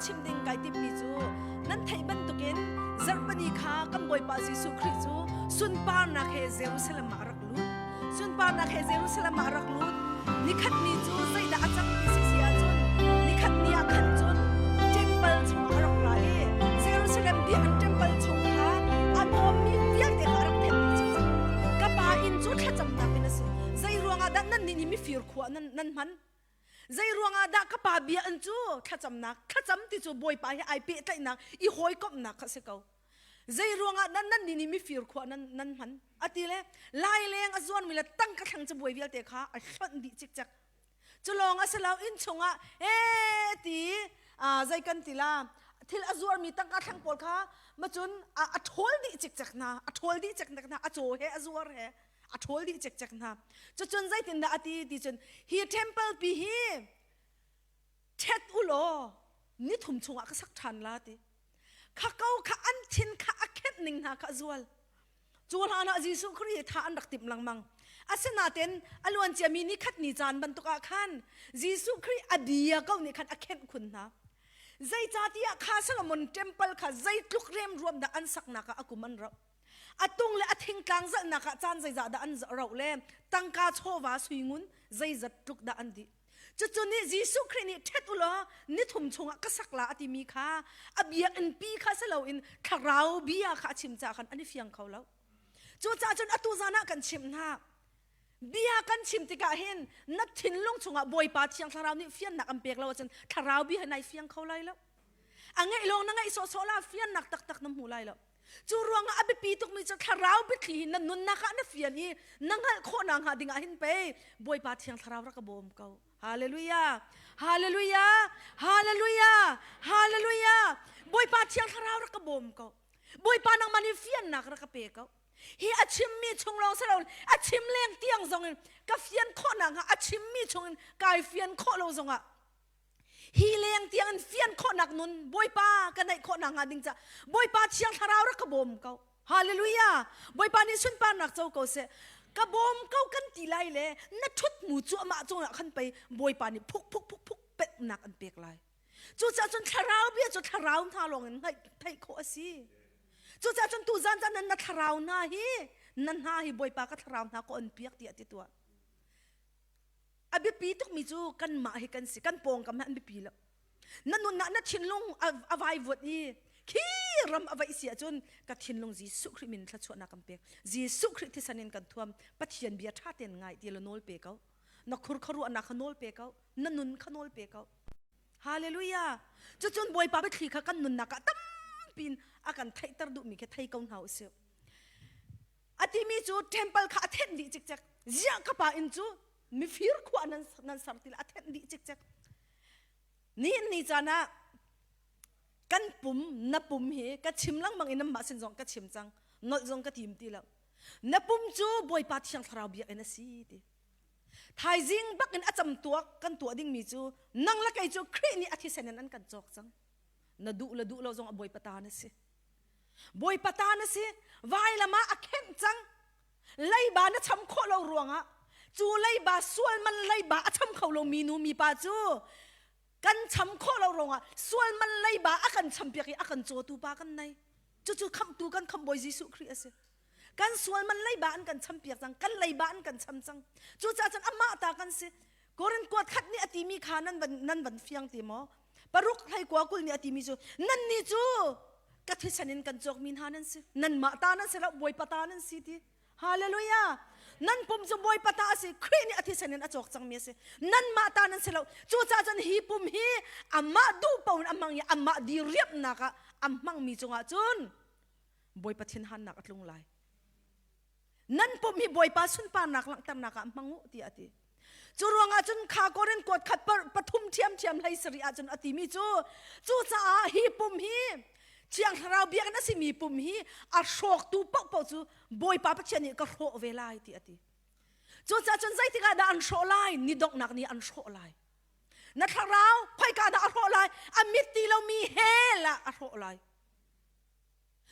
chim ding kai timhmi cu nan theih bantukin zarhpini kha kan Bawipa Jesuh Khrih cu sunparnak he Jerusalem ah a rak lut. Sunparnak he Jerusalem ah a rak lut. Nikhat ni cu zeidah a cang ti si si ahcun nikhat ni ah khan cun temple chungah a rak ra i Jerusalem biakinn temple chung kha a bawmmi vialte kha a rak thenh dih cikcek. Ka pa inn cu thlacamnak in a si. Zei ruangah dah nannih nih mifir khua nan, nan hman? Zei ruangah dah ka pa bia an cu thlacamnak thlacam ti cu Bawipa he ai pehtlaihnak i hawikomhnak kha si ko. Zei ruangah dah nan nih mifir khua nan nan hman? Ati le laileng a zuanmi le tangka thlang cabuai vialte kha a hlonh dih cikcek. Cu lawng a si lo inn chungah ee ti zei kan ti la thil a zuarmi tangka thlang pawl kha macun a ṭhawl dih cikcek hna a ṭhawl dih cikcek hna a caw he a zuar he a ṭhawl dih cikcek hna cucun zeitindah a ti ti cun hi temple pi hi ṭhet u law ni thum chungah ka sak ṭhan la ti kha ko kha an thin kha a khenh ning hna kha a zual cu hlan ah Jesuh Khrih tha an rak timh lengmang asinain a luan ciami ni khat ni caan bantuk ah khan Jesuh Khrih a bia ko nih khan a khenh khun hna zeicahtiah kha Solomon temple kha zeitluk remruam dah an saknak ah a kum an rauh A tung le a thingtlang zalhnak ah caan zeizah dah an roh le tangka chawva suingun zeizat tluk dah an dih. Cucu nih Jesuh Khrih nih ṭhet u law nithum chungah ka sak la a timi kha a biakinn pi kha si loin thlarau bia kha a chim caah khan an i fiang kho lo. Cucaah cun atu zan ah kan chimh hna. Bia kan chim tikah hin na thinlung chungah Bawipa Thiang Thlarau nih fiannak an pek lo ahcun thlarau bia hi nai fiang kho lai lo. A ngeih lawng na ngeih sawhsawh la fiannak taktak na hmu lai lo. Cu ruangah a biapi tukmi cu thlarau biathli hi na nunnak ah na fian i na hngalh khawhnak hnga dingah hin pei Bawipa Thiang Thlarau rak ka bawm ko. Hallelujah! Hallelujah! Hallelujah! Hallelujah! Bawipa Thiang Thlarau rak ka bawm ko. Bawipa nangmah nih fiannak rak ka pe ko. Hi a chimmi chung lawng si loin a chim leng tiang zongin ka fian khawhnak hnga a chimmi chungin kai fian khawh lo zongah Hi leng tiang in fian khawhnak nun Bawipa ka neih khawhnak hnga ding ca Bawipa Thiang Thlarau rak ka bawm ko. Hallelujah. Bawipa nih sunparnak co ko seh. Ka bawm ko kan ti lai le na thut mu cu amah cungah khan pei Bawipa nih phuk phuk phuk phuk petnak an pek lai. Cucaah cun thlarau bia cu thlarau hna lawng in theih khawh a si. Cucaah cun tuzan caan na thlarau hna hi na hna hi Bawipa ka thlarau hna ka on piak tiah ti tuah. A biapi tukmi cu kanmah hi kan si kan pawngkam hi an biapi lo na nunah na thinlung a vaivuat i khi ram a vaih si ahcun ka thinlung Jesuh Khrih min thluachuahnak kan pek Jesuh Khrih thisen in kan thuam Pathian bia ṭha tein ngai ti la nawl pe ko na khur khuaruahnak kha nawl pe ko na nun kha nawl pe ko Hallelujah cucun Bawipa biathli kha kan nunnak ah tampi in a kan theihter duhmi khi thei ko hna usih A timi cu temple kha a thenh dih cikcek. Ziah ka pa inn cu mifir khua nan, nan ser ti a thenh dih cikcek. Nihin ni caan ah kan pum na pum hi ka chim lengmang in nanmah sin zong ka chim cang nolh zong ka tim ti lo na pum cu Bawipa Thiang Thlarau biakinn a si ti thaizing bak in a cam tuak kan tuah dingmi cu nang le kei cu Khrih nih a thisen in an kan cawk cang na duh le duh lo zong a Bawipa ta na si Bawipa ta na si vailam ah a khenh cang leiba na cham khawh lo ruangah cu leiba sual man leiba a cham kho lo mi nu mi pa cu kan cham khawh lo ruangah sual man leiba a kan champiak i a kan cawtu pa kan nei cucu khamhtu kan khamhbawi Jesuh Khrih a si kan sual man leiba an kan champiak cang kan leiba an kan cham cang cucaah cun amah ta kan si Korin kuat khat nih a timi kha nan van nan van fiang ti maw paruk hlei kua kul nih a timi cu nan nih cu ka thisen in kan cawkmi hna nan si nanmah ta nan si lo bawipa ta nan si ti hallelujah nan pum cu bawipa ta a si Khrih nih a thisen in a cawk cangmi a si nanmah ta nan si lo cucaah cun hi pum hi amah duh paoh in a hmang i amah diriamhnak ah a hmangmi cungah cun bawipa thinhannak a tlung lai Nan pum hi Bawipa sunparnak langhternak ah hmang u tiah a ti. Cu ruangah cun kha Korin kuat khat pathum ṭhiamṭhiam hlei sarih ah cun a timi cu cucaah hi pum hi Thiang Thlarau biakinn a simi pum hi a hrawktu paohpaoh cu Bawipa Pathian nih ka hrawh ve lai ti a ti. Cucaah cun zeitik ah dah an hrawh lai? Ni donghnak ni an hrawh lai. Na thlarau khoika dah a hrawh lai? A mit ti lomi hell ah a hrawh lai.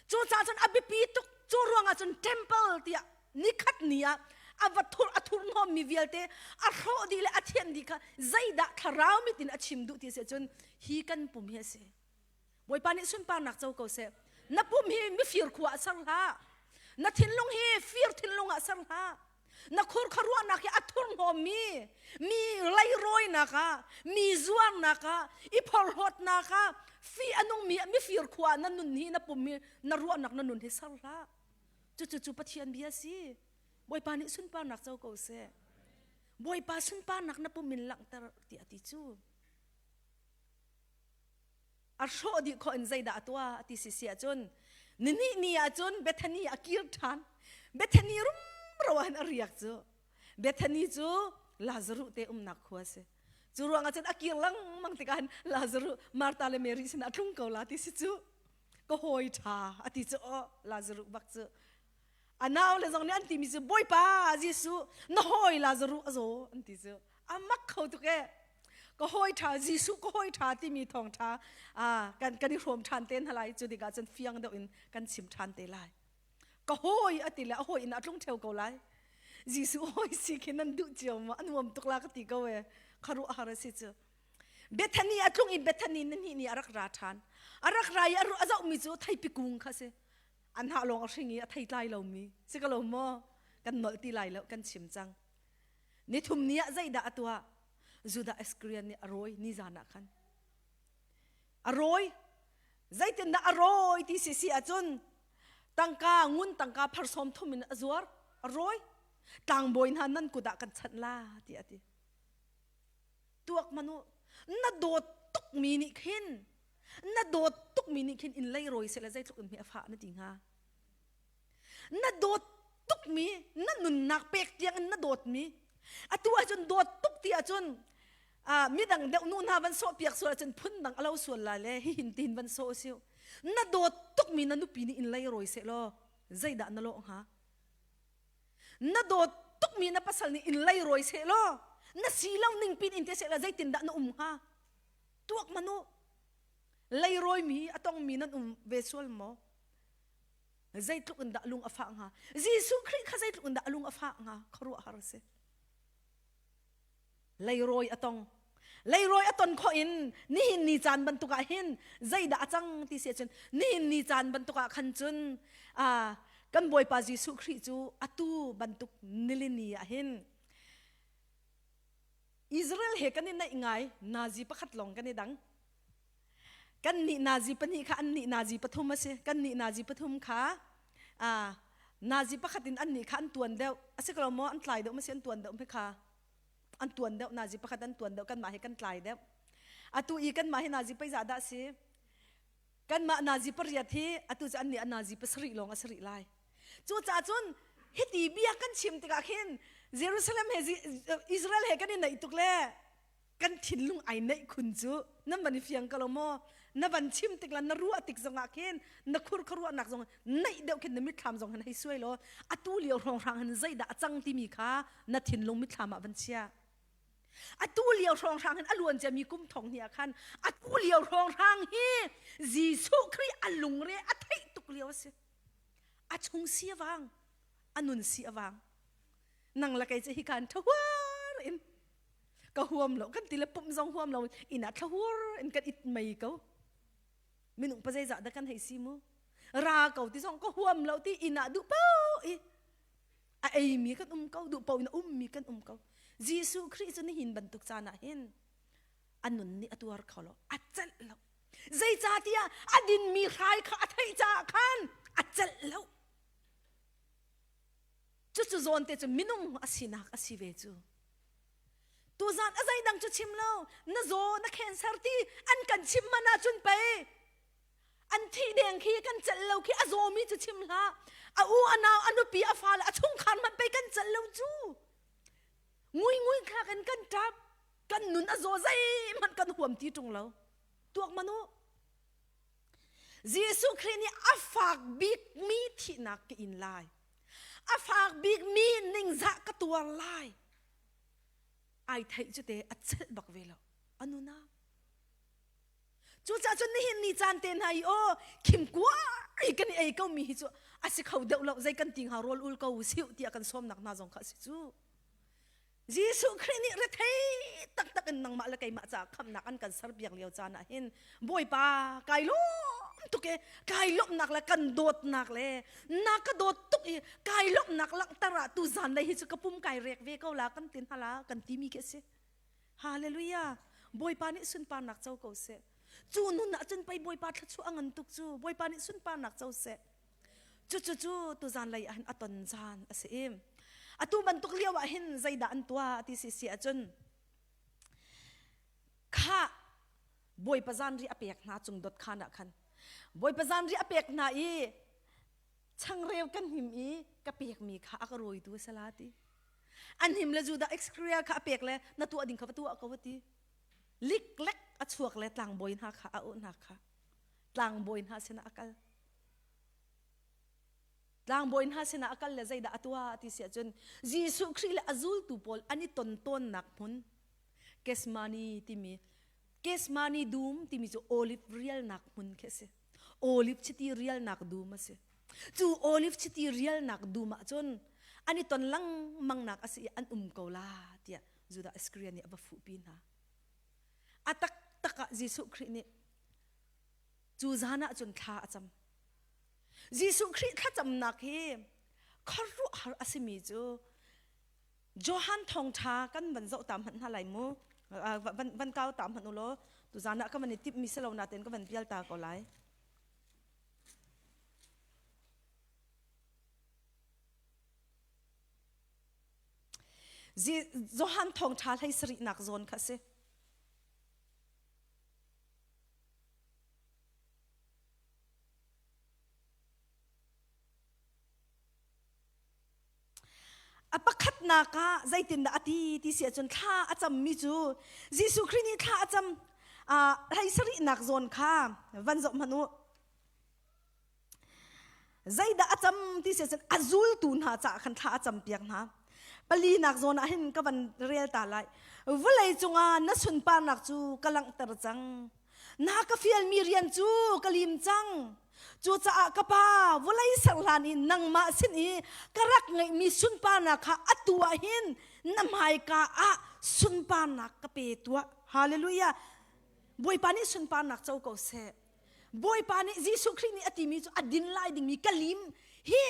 Cucaah cun a biapi tuk. Cu ruangah cun temple tiah nikhat ni ah a va thur a thurhnawmmi vialte a hrawh dih le a thianh dih kha zeidah thlarau mit in a chim duh ti si ahcun hi kan pum hi a si. Bawipa nih sunparnak co ko seh. Na pum hi mifir khua ah ser hlah. Na thinlung hi fir thinlung ah ser hlah. Na khur khuaruahnak hi a thurhnawmmi mi leirawinak ah, mi zuarnak ah, i phorhlawtnak ah, fi a nungmi mifir khua ah na nun hi na pum hi na ruahnak na nun hi ser hlah. Cucu cu Pathian bia si. Bawipa nih sunparnak co ko seh. Bawipa sunparnak na pum in langhter tiah ti cu. A hrawh dih khawh in zeidah a tuah ti si si ahcun nihnih ni ahcun Bethany a kir ṭhan. Bethany rumro ah hin a riak cu. Bethany cu Lazaruh te umnak khua a si. Cu ruangah cun a kir lengmang tikah hin Lazaruh Martha le Mary sinah a tlung ko la ti si cu. Ka hawi ṭha a ti cu aw Lazaruh bak cu. A nau le zong nih an timi cu Bawipa Jesuh na hawi Lazaruh a zaw an ti cu. A mak kho tuk ee. Ka hawi ṭha Jesuh ka hawi ṭha timi thawngṭha kan kan i hrawm ṭhan te hna lai cu tikah cun fiang deuh in kan chim ṭhan te lai. Ka hawi a ti le a hawi in a tlung ṭheo ko lai. Jesuh hawi si khi nan duh cio maw? A nuam tuk la ka ti ko ee. Kharuah har a si cu. Bethany a tlung i Bethany na hnih ni a rak ra ṭhan. A rak ra i a zohmi cu theipi kung kha si. An hah lawng a hring i a thei tlai lomi. Si ka lo maw? Kan nolh ti lai lo, kan chim cang. Nithum ni ah zeidah a tuah? Judah Iskariot nih a rawi nizan ah khan. A rawi. Zeitindah a rawi ti si si ahcun tangka ngun tangka phar sawm thum in a zuar. A rawi. Tlangbawi hna nan kut ah kan chanh la tiah a ti. Tuak manu na dawt tukmi nih khin na dawt tukmi nih khin in leirawi seh le zeitluk in hme a fah na ti hnga. Na dawt tukmi na nunnak pek tiang in na dawtmi atu ahcun dawt tuk ti ahcun midang deuh nu hna van sawh piak sual ahcun phun dang a lo sual lai le hihin tin van sawh siu na dawt tukmi na nupi nih in leirawi seh law zeidah na lawh hnga na dawt tukmi na pasal nih in leirawi seh law na si lo ning pin in te seh la zeitindah na um hnga tuak manu leirawimi a tongmi nan um ve sual maw zeitluk in dah lung a fah hnga Jesuh Khrih kha zeitluk in dah a lung a fah hnga khuaruah har a si leirawi a tong leirawi a ton khawh in nihin ni caan bantuk ah hin zeidah a cang ti si ahcun nihin ni caan bantuk ah khan cun kan Bawipa Jesuh Khrih cu atu bantuk nilini ah hin Israel he kan i naih ngai nazi pakhat lawng kan i dang kan nih nazi pahnih kha an nih nazi pathum a si kan nih nazi pathum kha nazi pakhat in an nih kha an tuan deuh a si ko maw an tlai deuh ma si an tuan deuh me kha an tuan deuh nazi pakhat an tuan deuh kanmah hi kan tlai deuh atu i kanmah hi nazi pei dah si kanmah nazi pariat hi atu cu an nih a nazi pasarih lawng a sarih lai cucaah cun hiti bia kan chim tikah khin Jerusalem he Israel he kan i naih tuk le kan thinlung ai neih khun cu nan van i fiang ko lo maw na van chim tik la na ruah tik zongah khin na khur khuaruahnak zong neih deuh khin na mitthlam zong hin hei suai law atu lio hrawnghrang hin zeidah a cang timi kha na thinlung mitthlam ah van chia atu lio hrawnghrang hin a luan ciami kum thong hnih ah khan atu lio hrawnghrang hi Jesuh Khrih a lungre a theih tuk lio a si a chung si a vang a nun si a vang nang la kei cu hi kan thahuar in ka huam lo kan ti le pumh zong huam lo inn ah thlahur in kan it mei ko minung pa zeizah dah kan hei si mu ra ko ti zong ka huam lo ti inn ah duh po i a eimi kan um ko duh po in a ummi kan um ko Jesuh Khrih cu nihin bantuk caan ah hin a nun nih a tuar kho lo a celh lo zeicahtiah a dinmi hrai kha a theih caah khan a celh lo Cucu zawn te cu minung a sinak a si ve cu. Tuzan a zeidang cu chim lo, na zaw na cancer ti an kan chim man ahcun pei an thih deng khi kan celh lo khi a zawmi cu chim hlah. A u a nau a nupi a fale a chungkhar hmanh pei kan celh lo cu. Ngui ngui thlak in kan ṭap. Kan nun a zaw zeihmanh kan huam ti ṭung lo. Tuak man u. Jesuh Khrih nih a fak bikmi thihnak ka in lai. A fak bikmi ningzah ka tuar lai. Ai theih cu te a celh bak ve lo. A nuna. Cucaah cun nihin ni caan te hna i aw khim kuai kan i ei ko mi hi cu A si kho deuh lo zei kan ti hnga rawl ul ko siu tiah kan sawmnak hna zong kha a si cu. Jesuh Khrih nih rethei taktak in nangmah le keimah caah khamhnak an kan serpiak lio caan ah hin Bawipa kai lawm tuk i kai lawmhnak le kan dawtnak le na ka dawt tuk i kai lawmhnak langhter ah tu zan lei hi cu ka pum kai rek ve ko la kan tin hala kan timi khi a si. Hallelujah. Bawipa nih sunparnak co ko seh. Cu nun ah cun pei Bawipa thluachuah a ngan tuk cu. Bawipa nih sunparnak co seh. Cucu cu tuzan lei ah hin a ton caan a si i atu bantuk lio ah hin zeidah an tuah ti si si ahcun kha Bawipa zanri a pek hna cung dot khan ah khan Bawipa zanri a pek hna i changreu kan him i ka pekmi kha a ka rawitu a si la ti an him le Judah Iscariot kha a pek le na tuah ding kha va tuah ko ti liklek a chuak le tlangbawi hna kha a uh hna kha tlangbawi hna sinah a kal Tlangbawi hna sinah a kal le zeidah a tuah ti si ahcun Jesuh Khrih le a zultu pawl an i ton tawnnak hmun Gethsemane timi Gethsemane dum timi cu olive rialnak hmun khi a si. Olive chiti rialnak dum a si. Cu olive chiti rialnak dum ah cun an i ton lengmang nak a si i an um ko la tiah Judah Iscariot nih a va fuhpi hna. A taktak ah Jesuh Khrih nih cu zan ah cun thla a cam. Jesuh Khrih thlacamnak hi khuaruahhar a simi cu Johan thawngṭha kan van zoh ta hmanh hna lai mu van, van kau ta hmanh u law tuzan ah ka van i timhmi si lo natein ka van pial ta ko lai. Johan thawngṭha hlei sarihnak zawn kha a si. A pakhatnak ah zeitindah a ti ti si ahcun thla a cammi cu Jesuh Khrih nih thla a cam hlei sarihnak zawn kha van zoh hmanh u. Zeidah a cam ti si ahcun a zultu hna caah khan thla a campiak hna. Palinak zawn ah hin ka van rel ta lai. Vawlei cungah na sunparnak cu ka langhter cang. Na ka fialmi rian cu ka lim cang. Cucaah ka pa, vawlei ser hlan in nangmah sin i ka rak ngeihmi sunparnak kha atu ah hin na hmaika ah sunparnak ka pe tuah. Hallelujah. Bawipa nih sunparnak co ko seh. Bawipa nih Jesuh Khrih nih a timi cu a din lai dingmi ka lim hi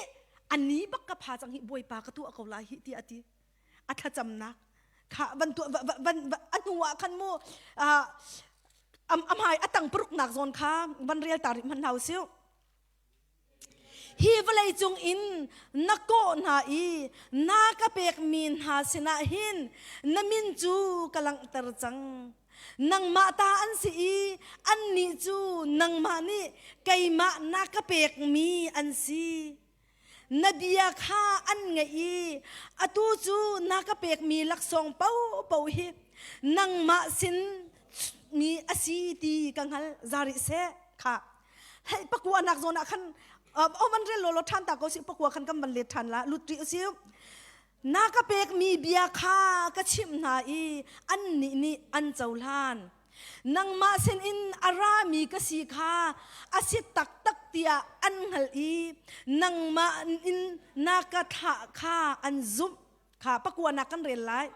a ni bak ka pha cang hi Bawipa ka tuah ko lai hi tiah a ti. A thlacamnak kha van tuah van a hnu ah khan mu a hmai a tang paruknak zawn kha van rel ta rih hmanh hna usih. Hi vawlei cung in na kawh hna i na ka pekmi hna sinah hin na min cu ka langhter cang. Nangmah ta an si i annih cu nangmah nih keimah na ka pekmi an si. Na bia kha an ngaih i atu cu na ka pekmi laksawng paohpaoh hi nangmah sin mi a si ti ka hngal za rih seh kha hei pakua nak zawn ah khan o van rel law ṭhan ta ko si pakua khan kan van let ṭhan la lut rih usih na ka pekmi bia kha ka chimh hna i annih nih an cohlan Nangmah sinin a rami ka si kha a si taktak tiah an hngalh i nangmah in na ka thlah kha an zumh kha pakuanak kan rel lai.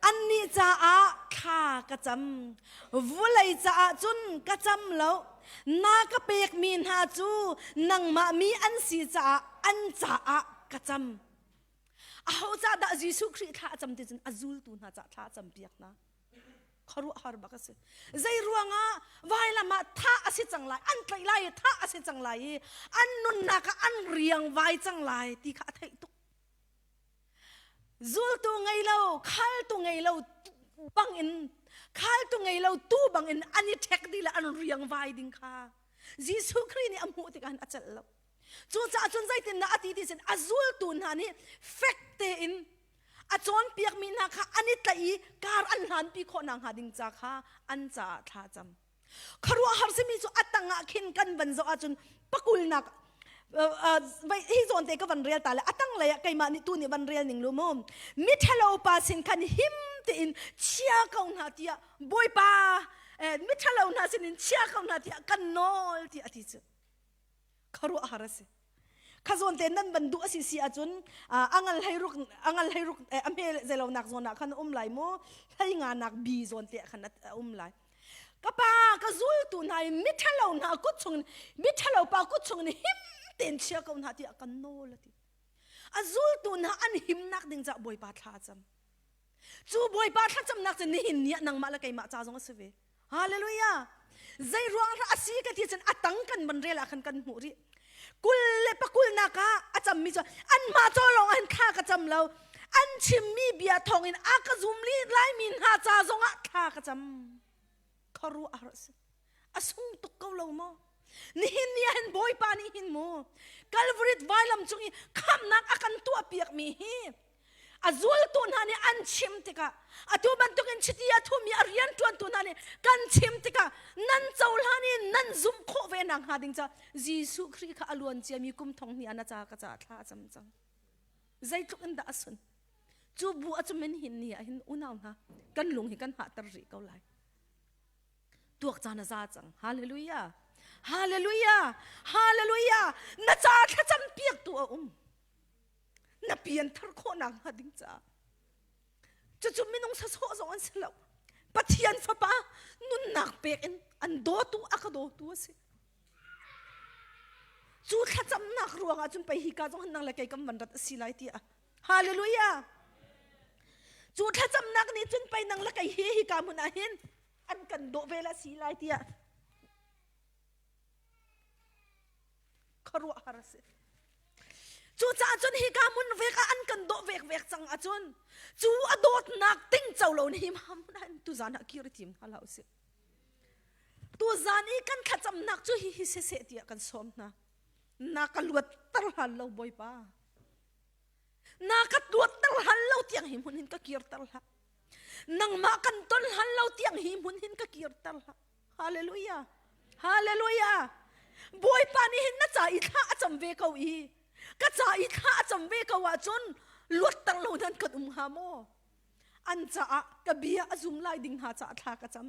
Annih caah thla ka cam. Vawlei caah cun ka cam lo. Na ka pekmi hna cu nangmah mi an si caah an caah ka cam. Aho caah dah Jesuh Khrih thla a cam ti cun a zultu hna caah thla a campiak hna. Khuaruahhar bak a si. Zei ruangah vailam ah thah a si cang lai, an tlaih lai i thah a si cang lai i an nunnak ah an riang vai cang lai ti kha a theih tuk. Zultu ngei lo, khaltu ngei lo bangin, khaltu ngei lo tu bangin an i ṭhek dih le an riang vai ding kha Jesuh Khrih nih a hmuh tikah a celh lo. Cucaah cun zeitindah a ti ti sin a zultu hna nih fek tein a cawnpiakmi hna kha an i tlaih i kar an hlanpi khawh nakhnga ding ca kha an caah thla cam. Khuaruahhar simi cu a tangah khin kan van zoh ahcun pakulnak hi zawn te ka van rel ta le a tanglei ah keimah nih tu nih van rel ning lu mu mi ṭhalo pa sin khan him tein chia ko hna tiah bawipa mi ṭhalo hna sinin chia ko hna tiah kan nawl tiah a ti cu khuaruahhar a si. Kha zawn te nan ban duh a si si ahcun angal hlei ruk angal hlei ruk a hme zeilonak zawn ah khan a um lai mu hlei nga nak bi zawn te ah khan a um lai. Ka pa ka zultu hna i miṭhalo hna kut chungin miṭhalo pa kut chungin him tein chia ko hna tiah kan nawl a ti. A zultu hna an himnak ding caah Bawipa thla a cam. Cu Bawipa thlacamnak cu nihin ni ah nangmah le keimah ca zong a si ve. Hallelujah! Zei ruang a si ka ti cun a tang kan van rel ah khan kan hmuh rih. Kul le pakulnak ah a cammi cu anmah caw lawng ah hin thla ka cam lo. An chimmi bia thawngin a ka zum laimi hna ca zongah thla ka cam. Khuaruah a si. A sung tuk ko lo maw? Nihin ni ah hin Bawipa nih hin mu Calvary vailam cung i khamnak a kan tuahpiakmi hi a zultu hna nih an chim tikah atu bantukin chiti a thumi a rianṭuantu hna nih kan chim tikah nan cohlan i nan zumh khawh ve nak hnga ding ca Jesuh Khrih kha a luan ciami kum thong hnih ah na ca ka ca thla a cam cang zeitluk in dah a sun cu bu a cumin hin ni ah hin unau hna kan lung hi kan hahter rih ko lai tuak caan a za cang hallelujah hallelujah hallelujah na ca thlacam piak tu a um na pianthar khawhnak hnga ding caah cucu minung sasawh zong an si lo Pathian fapa nunnak pek in an dawtu a ka dawtu a si cu thlacamnak ruangah cun pei hi ka zong nang le kei kam van rat a si lai tiah hallelujah cu thlacamnak nih cun pei nang le kei hi hi ka hmun ah hin an kan dawh ve la si lai tiah khuaruahhar a si. Cucaah cun hika hmun vek ah an kan dawh vekvek cang ahcun cu a dawtnak ting co lo ni ma hmun ah tuzan ah kir i tim hna hlah usih. Tuzan i kan thlacamnak cu hihi siseh tiah kan sawm hna. Na ka luatter hlan lo Bawipa. Na ka luatter hlan lo tiang hi hmun hin ka kirter hlah. Nangmah kan ton hlan lo tiang hi hmun hin ka kirter hlah. Hallelujah. Hallelujah. Bawipa nih hin na ca i thla a cam ve ko i ka ca i thla a cam ve ko ahcun luatter lo nan kan um hnga maw? An caah ka bia a zum lai ding hna caah thla ka cam.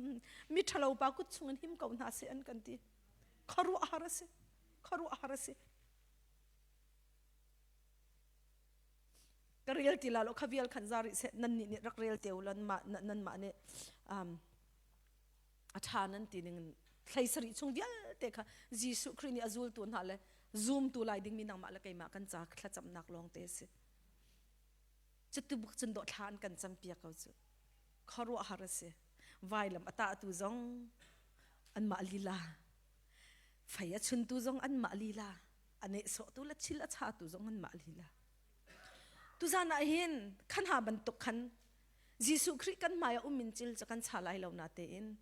Mi ṭhalo pa kut chungin him ko hna seh an kan ti. Khuaruahhar a si. Khuaruahhar a si. Ka rel ti la lo kha vial khan za rih seh nan nih nih rak rel te u lan mah nan mah nih um, a ṭha nan ti ning in thlei sarih chung vialte kha Jesuh Khrih nih a zultu hna le zumtu lai dingmi nangmah le keimah kan ca thlacamnak lawng te a si. Cutu buk cun dawh thla an kan campiak ko cu. Khuaruahhar a si. Vailam a tahtu zong anmah lila. Fei a chuntu zong anmah lila. A nehsawhtu le thil a chatu zong anmah lila. Tuzan ah hin khan ha bantuk khan Jesuh Khrih kan hmai ah um in cil cu kan cha lai lo na tein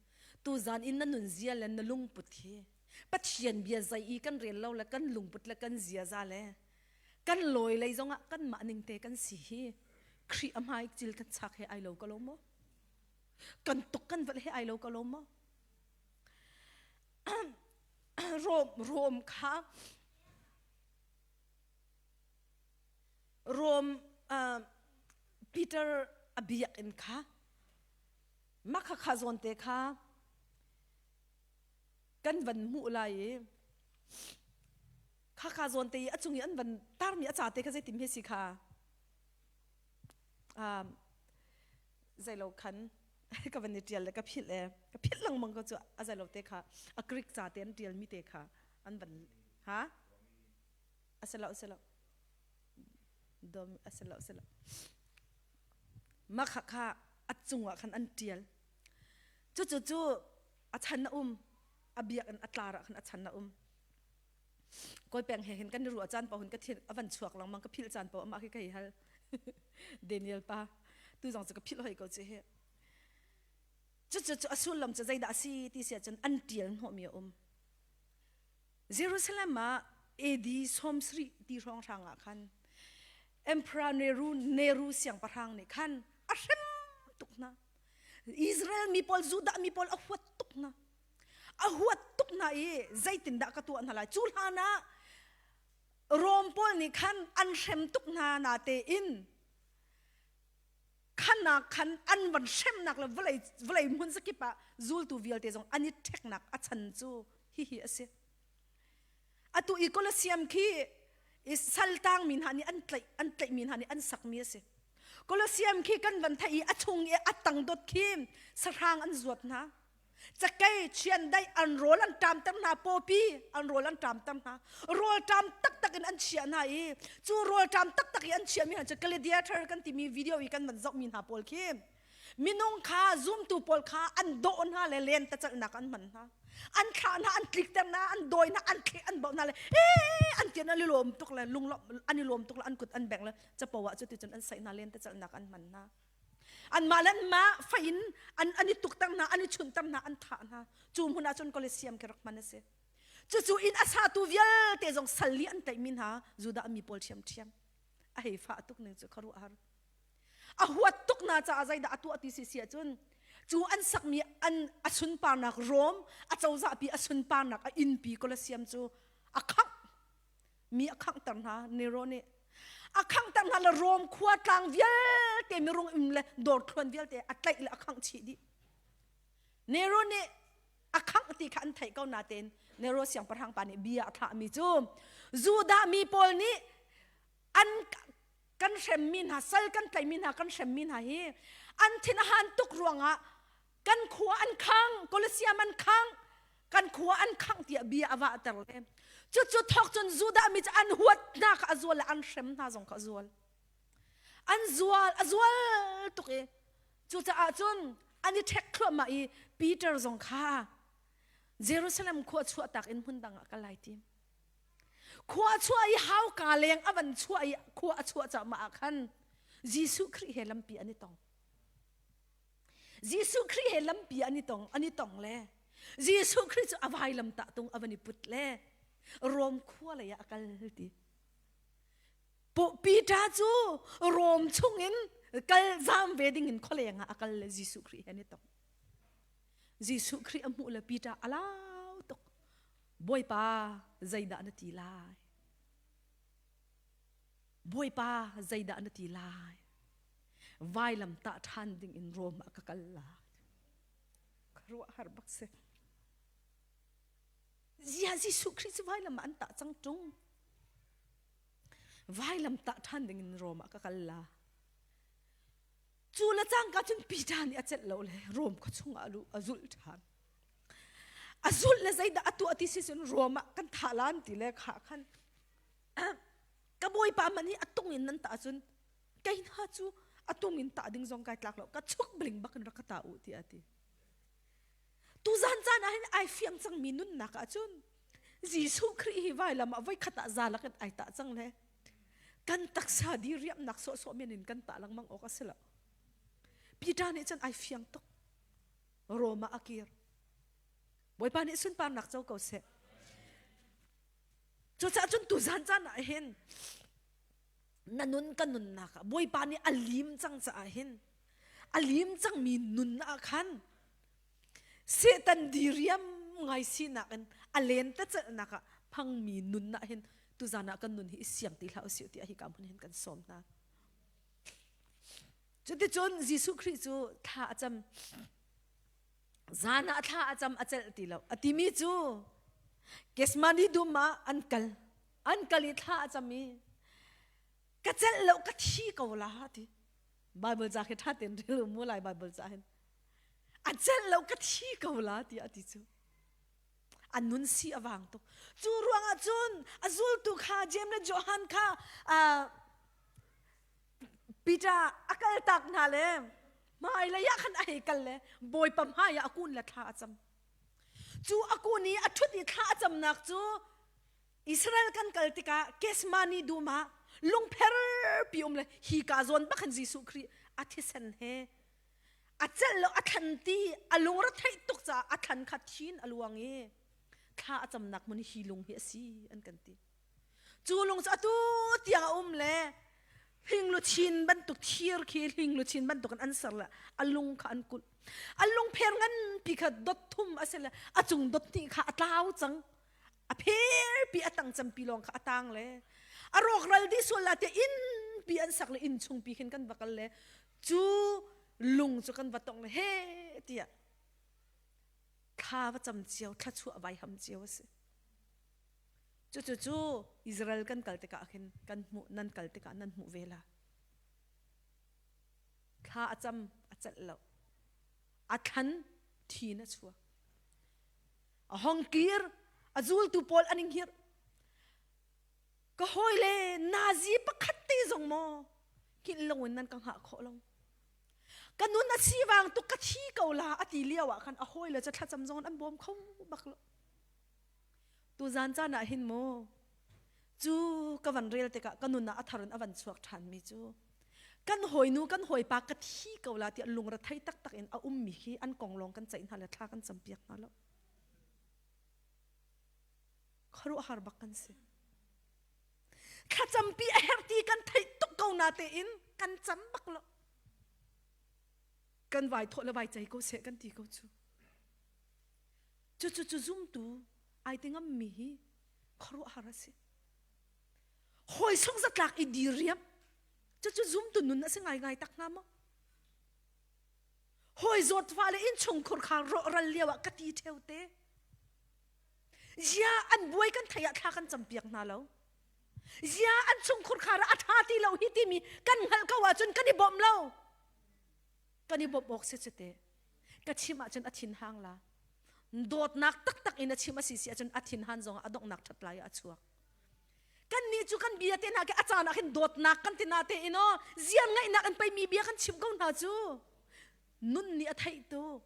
tuzan in na nun zia le na lungput hi Pathian bia zei i kan rel lo le kan lungput le kan ziaza le kan lawi lei zongah kan mah ning te kan si hi Khrih a hmai cil kan chak he ai lo ko lo maw kan tuk kan vat he ai lo ko lo maw Rom Rom kha Rom uh, Peter a biakinn kha mah kha kha zawn te kha kan van hmuh lai i kha kha zawn te i a cung i an van tarmi a ca te kha zeitim he si kha um, zeilo khan ka van i ṭial le ka philh e ka philh lengmang ko cu a zeilo te kha a Greek ca te an ṭialmi te kha an van ha a si lo a si lo dom a si lo a si lo mah kha kha a cungah khan an ṭial cucu cu a chan a um a biakinn a tlar ah khan a chan a um kawi peng he hin kan i ruah caan paoh hin ka thin a van chuak lengmang ka philh caan paoh amah khi ka hei hal Daniel pa tu zong cu ka philh hoi ko cu hi cucu cu a sullam cu zeidah a si ti si ahcun an ṭial hnawhmi a um Jerusalem ah AD 70 ti hrawnghrang ah khan Emperor Nero, Nero siangpahrang nih khan a hrem tuk hna. Israel mi pawl, Judah mi pawl a huat tuk hna. A huat tuk hna i zeitindah ka tuah hna lai. Cu hlan ah Rom pawl nih khan an hrem tuk hna na tein khanak khan an van hremnak le vawlei vawlei hmun zakip ah zultu vialte zong an i ṭheknak a chan cu hihi a si. Atu i Colosseum khi Saltang mi hna nih an tlaih an tlaih mi hna nih an sak mi a si. Colosseum khi kan van theih i a chung i a tang dot khi sahrang an zuat hna. Cakei chiandeih an rawl an ṭamter hna pawpi an rawl an ṭamter hna. Rawl ṭam taktak in an chiah hna i cu rawl ṭam taktak i an chiahmi hna cu gladiator kan timi video i kan van zohmi hna pawl khi minung kha zumtu pawl kha an dawh hna le lentecelhnak an hman hna an thlah hna an tlikter hna an dawi hna an thleh an bauh hna le ee an tian an i lawm tuk le lunglawmh an i lawm tuk le an kut an bengh le capo ah cuticun an saih hna lentecelhnak an hman hna anmah le anmah fei in an an i tukter hna an i chunhter hna an thah hna cu hmun ah cun Colosseum khi rak hman a si cucu inn a satu vialte zong sal li an tlaihmi hna Judah mi pawl ṭhiamṭhiam a hei fah tuk ning cu khuaruahhar a huat tuk na caah zeidah a tuah ti si si ahcun cu an sakmi an a sunparnak Rom a cozahpi a sunparnak a innpi Colosseum cu a khangh mi a khanghter hna Nero nih a khanghter hna le Rom khua tlang vialte mirung um le dawrthluan vialte a tlaih le a khangh chih dih Nero nih a khangh ti kha an theih ko natein Nero siangpahrang pa nih bia a thlahmi cu Judah mi pawl nih an kan hremmi hna sal kan tlaihmi hna kan hremmi hna hi an thin a han tuk ruangah kan khua an khang Colosseum an khang kan khua an khang tiah bia a vahter le cucu thawk cun Judah mi cu an huat hna kha a zual le an hrem hna zong kha a zual an zual a zual tuk i cucaah cun an i ṭhek thluahmah i Peter zong kha Jerusalem khua chuahtak in hmun dang ah kal lai tim Khua a chuah i hauka leng a van chuah i khua a chuah cahmah ah khan Jesuh Khrih he lampi an i tong. Jesuh Khrih he lampi an i tong, an i tong le Jesuh Khrih cu a vailam tah tung a van i put le Rom khua lei ah a kal ti. Peter cu Rom chungin kal zam ve ding in khualeng ah a kal le Jesuh Khrih he an i tong. Jesuh Khrih a hmuh le Peter a lau tuk. Bawipa zeidah na ti lai? Bawipa zeidah na ti lai? Vailam tah ṭhan ding in Rom ah ka kal lai. Ka ruah har bak si. Zia Jesuh Khrih cu vailam ah an tah cang ṭung. Vailam tah ṭhan ding in Rom ah ka kal la. Cu le cangka cun Peter nih a celh lo le Rom khua chungah a luh a zulh ṭhan. A zulh le zeidah a tuah ti si cun Rom ah kan thah lan ti le kha khan ka bawipa man hi a tung in nan tah cun kei hna cu a tung in tah ding zong kai tlak lo ka chuk bling bak in rak ka tah u tiah a ti. Tuzan caan ah hin ai fiang cangmi nunnak ah cun Jesuh Khrih hi vailam ah voikhat ah za lakin ai tah cang le kan taksa diriamnak sawhsawh men in kan tah lengmang awk a si lo. Peter nih cun ai fiang tuk. Rom ah a kir. Bawipa nih sunparnak co ko seh. Cucaah cun tuzan caan ah hin na nun ka nunnak ah Bawipa nih a lim cang caah hin a lim cangmi nun ah khan Satan diriam ngai sinak in a lentecelhnak ah phangmi nun ah hin tuzan ah kan nun hi i siang ti hlah usih tiah hika hmun hin kan sawm hna. Cuticun Jesuh Khrih cu thla a cam. Zan ah thla a cam a celh ti lo. A timi cu Gethsemane dum ah an kal. An kal i thla a cam i ka celh lo ka thi ko la ti. Bible ca khi ṭha tein rel u mu lai Bible ca hin. A celh lo ka thi ko la tiah a ti cu. A nun si a vang tuk. Cu ruangah cun a zultu kha Jeim le Johan kha Peter a kaltak hna le hmailei ah khan a hei kal le Bawipa hmai ah a kun le thla a cam. Cu a kun i a ṭhut i thla a camnak cu Israel kan kal tikah Gethsemane dum ah lungpherpi um le hi ka zawn bak khan Jesuh Khrih a thisen he a celh lo a thlan ti a lungre theih tuk caah a thlan kha thin a luang i thla a camnak hmun hi lung hi a si an kan ti. Cu lung cu atu tiang a um le hling bantuk thir khi hling luchin bantuk in an ser le a lung kha an kulh. A lungpher nganpi kha dot thum a si le a cung dot hnih kha a tlau cang. A pherpi a tang campi lawng kha a tang le a rawkral dih sual la tiah innpi an sak le inn chungpi khin kan va kal le cu lung cu kan va tong le he tiah thla va cam cio thla chuah vai ham cio a si. Cucu cu Israel kan kal tikah khin kan hmuh nan kal tikah nan hmuh ve la. Thla a cam a celh lo. A thlan thi na chuak. A hong kir a zultu pawl an in hirh. Ka hawile nazi pakhat te zong maw hngilh loin nan ka hngah khawh lo. Ka nun a sivang tuk ka thi ko la a ti lio ah khan a hawile cu thlacam zong an bawm kho bak lo. Tuzan caan ah hin mu cu ka van rel tikah ka nun ah a thar in a van chuak ṭhanmi cu kan hawinu kan hawipa ka thi ko la tiah lungrethei taktak in a ummi khi an kong lawng kan ceih hna le thla kan campiak hna lo. Khuaruahhar bak kan si. Thlacampi a herh ti kan theih tuk ko na tein kan cam bak lo. Kan vai thawh le vai cei ko seh kan ti ko cu. Cucu cu zumtu ai ti ngammi hi khuaruahhar a si. Hawi sung zatlak i diriam cucu zumtu nun a si ngaingai tak hnga maw? Hawi zawtfah le innchungkhur kha rawhral lio ah ka ti ṭheo te. Zia an buai kan thei ah thla kan campiak hna lo. Zia an chungkhur khar ah a ṭha ti lo hi timi kan hngalh ko ahcun kan i bawmh lo. Kan i bawmh awk si cu te. Ka chim ahcun a thin hang la. Dawtnak taktak in a chim a si si ahcun a thin han zongah a donghnak ṭhat lai ah a chuak. Kannih cu kan bia te hna khi a caan ah khin dawtnak kan ti na te in aw ziar ngaihnak in pei mi bia kan chim ko hna cu. Nun nih a theih tuk.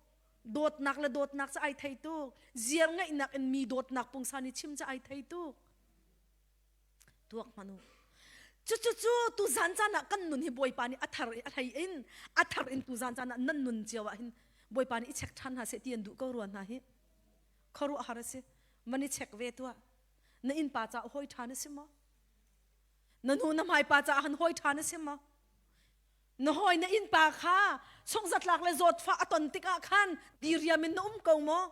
Dawtnak le dawtnak cu ai thei tuk. Ziar ngaihnak in mi dawtnak pungsan i chim cu ai thei tuk. Tuak hmanh u. Cucu tu zan caan ah kan nun hi Bawipa nih a thar a hlei in a thar in tu zan caan ah nan nun cio ah hin Bawipa nih i check ṭhan hna seh ti an duh ko rua hna hi. Khuaruahhar a si. Man i check ve tuah. Na innpa caah hawi ṭha na si maw? Na hnu na hmaipa caah han hawi ṭha na si maw? Na hawi na innpa kha sungzatlak le zawtfah a ton tikah khan diriam in na um ko maw?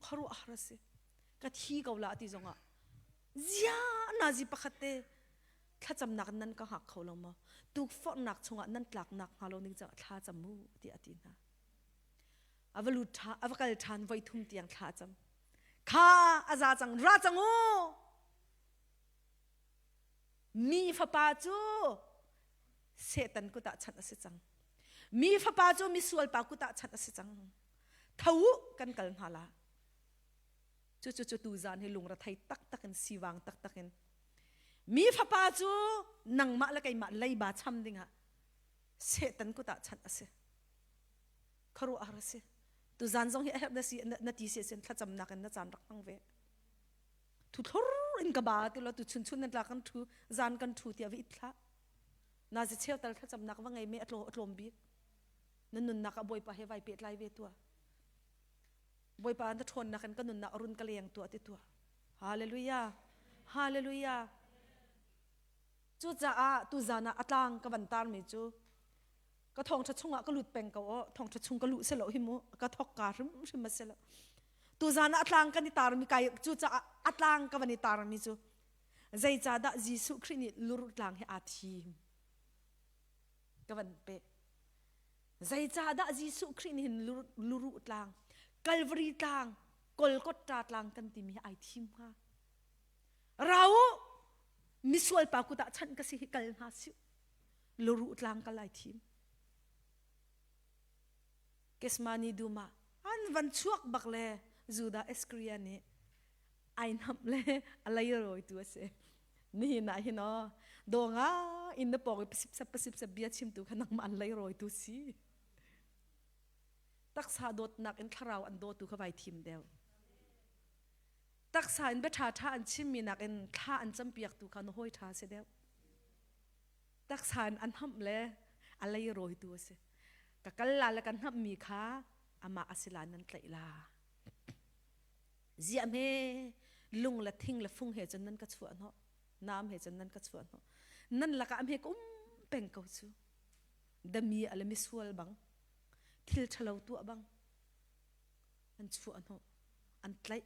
Khuaruahhar a si. Ka thi ko la ti zongah zia nazi pakhat te thlacamnak nan ka hngak kho lo maw? Tukforhnak chungah nan tlaknak hnga lo ning caah thla cam u tiah a ti hna. A va lut ṭha, a va kal ṭhan voi thum tiang thla a cam. Kha a za cang, ra cang u! Mi fapa cu Satan kut ah chanh a si cang. Mi fapa cu misual pa kut ah chanh a si cang. Tho u, kan kal hna la. Cucu cu tuzan hi lungrethei taktak in sivang taktak in mi fapa cu nangmah le keimah leiba cham dingah Satan kut ah chanh a si. Khuaruahhar a si. Tuzan zong hi a herh na si na ti si sin thlacamnak in na caan rak hmang ve. Thu thlur in ka ba ti lo tu chun chun nan tla kan thu zan kan thu tiah vi it thla. Na zi cheu tal thlacamnak va ngei me a tlawm bik. Na nunnak ah Bawipa he vai pehtlai ve tuah. Bawipa na ṭhawnnak in ka nunnak a run ka leng tuah ti tuah. Hallelujah. Hallelujah. Cucaah tuzan ah a tlang ka van tarmi cu ka thawngṭha chungah ka lut peng ko aw thawngṭha chung ka luh selo hi mu ka thok ka hrimhrim a si lo tuzan ah a tlang kan i tarmi kai cucaah a tlang ka van i tarmi cu zeicahdah Jesuh Khrih nih lur tlang hi aa thim ka van peh Zeicahdah Jesuh Khrih nih hin luruh tlang, Calvary tlang, Golgotha tlang kan timi hi ai thim hnga? Ra u, misual pa kut ah chanh ka si hi kal hna sih. Luruh tlang kal ai thim. Kesmani dum ah an van chuak bak le Judah Iscariot nih ai hnamh le a lei rawitu a si. Nihin ah hin aw daw nga in na pawng i pasip sep pasip sep bia chimtu kha nangmah an lei rawitu si. Taksa dawtnak in thlarau an dawtu kha vai thim deuh. Taksa in bia ṭha ṭha an chimmi nakin thla an campiaktu kha na hawi ṭha si deuh. Taksa in an hamh le a lei rawitu a si. Ka kal la le kan hnamhmi kha amah a si la nan tlaih la. Ziah hme lung le thing le fung he cun nan ka chuah hnawh naam he cun nan ka chuah hnawh nan lakah hme ka um peng ko cu dami a le misual bang thil ṭhalo tuah bang an chuah hnawh an tlaih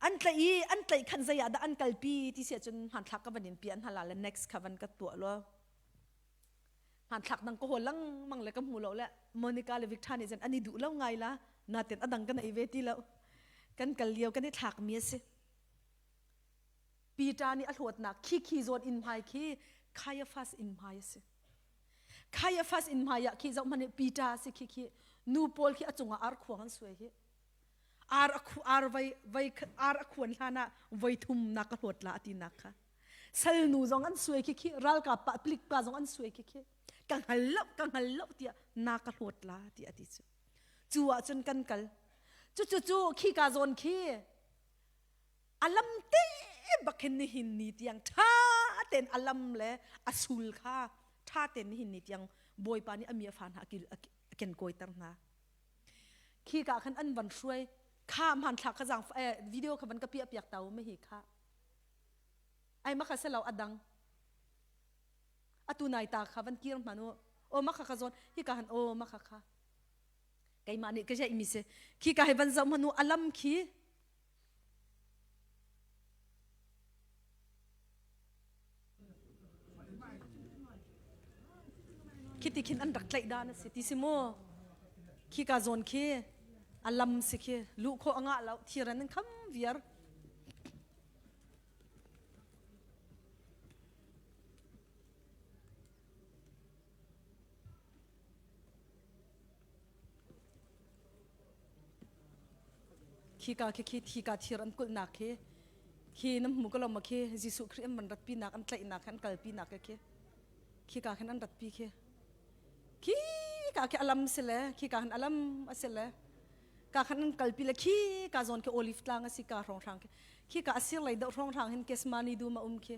an tlaih i an tlaih khan zei ah dah an kalpi ti si ahcun hmanthlak ka van in pi an hala le next kha van ka tuah law hmanthlak dang ka hawl lengmang le ka hmu lo le Monica le Victor nih cun an i duh lo ngai la natin a dang kan ei ve ti lo kan kal lio kan i thlak mi a si. Peter nih a hlawtnak khi khi zawn inn hmai khi Caiaphas inn hmai a si. Caiaphas inn hmai ah khi zoh hmanh Peter a si khi khi nu pawl khi a cungah ar khuang an suai hi. Ar a khu ar vai vai ar a khuan hlan ah voi thum nak ka hlawt la ati nak kha. Sal nu zong an suai khi khi ralkap pa plik pa zong an suai khi khi ka hngal lo ka hngal lo tiah na ka hlawt la ti ati cu. Cu ah cun kan kal. Cu cu cu khi ka zawn khi alam te bak hin nihin ni tiang ṭha tein alam le a sul kha ṭha tein nihin ni tiang Bawipa nih a mi a fa hna a ken kawiter hna. Khi ka khan an van hruai kha hmanthlak kha zaang eh, video kha van ka piah piak tau ma hi kha ai ma kha selo adang atu nai ta kha van kir hman u o ma kha kha zawn hi ka han o ma kha kha keimah nih ka jeih mi si khi ka hi van zoh hmanu alam khi Khiti khin an rak tlaih dan a si ti si mu. Khi ka zawn khi a lam si khi luh khawh a ngah lo thiran an kham viar. Khika khi khi thika thir an kulhnak khi khi nam hmu ko lo ma khi Jesuh Khrih an van ratpi nak an tlaihnak an kalpi nak khi khika khan an ratpi khi khi ka khi alam si le khi ka khan alam a si le ka khan an kalpi le khi ka zawn khi olive tlang a si ka hrawng hrang khi khi ka asir lei deuh hrawng hrang hin Kesmani dum a um khi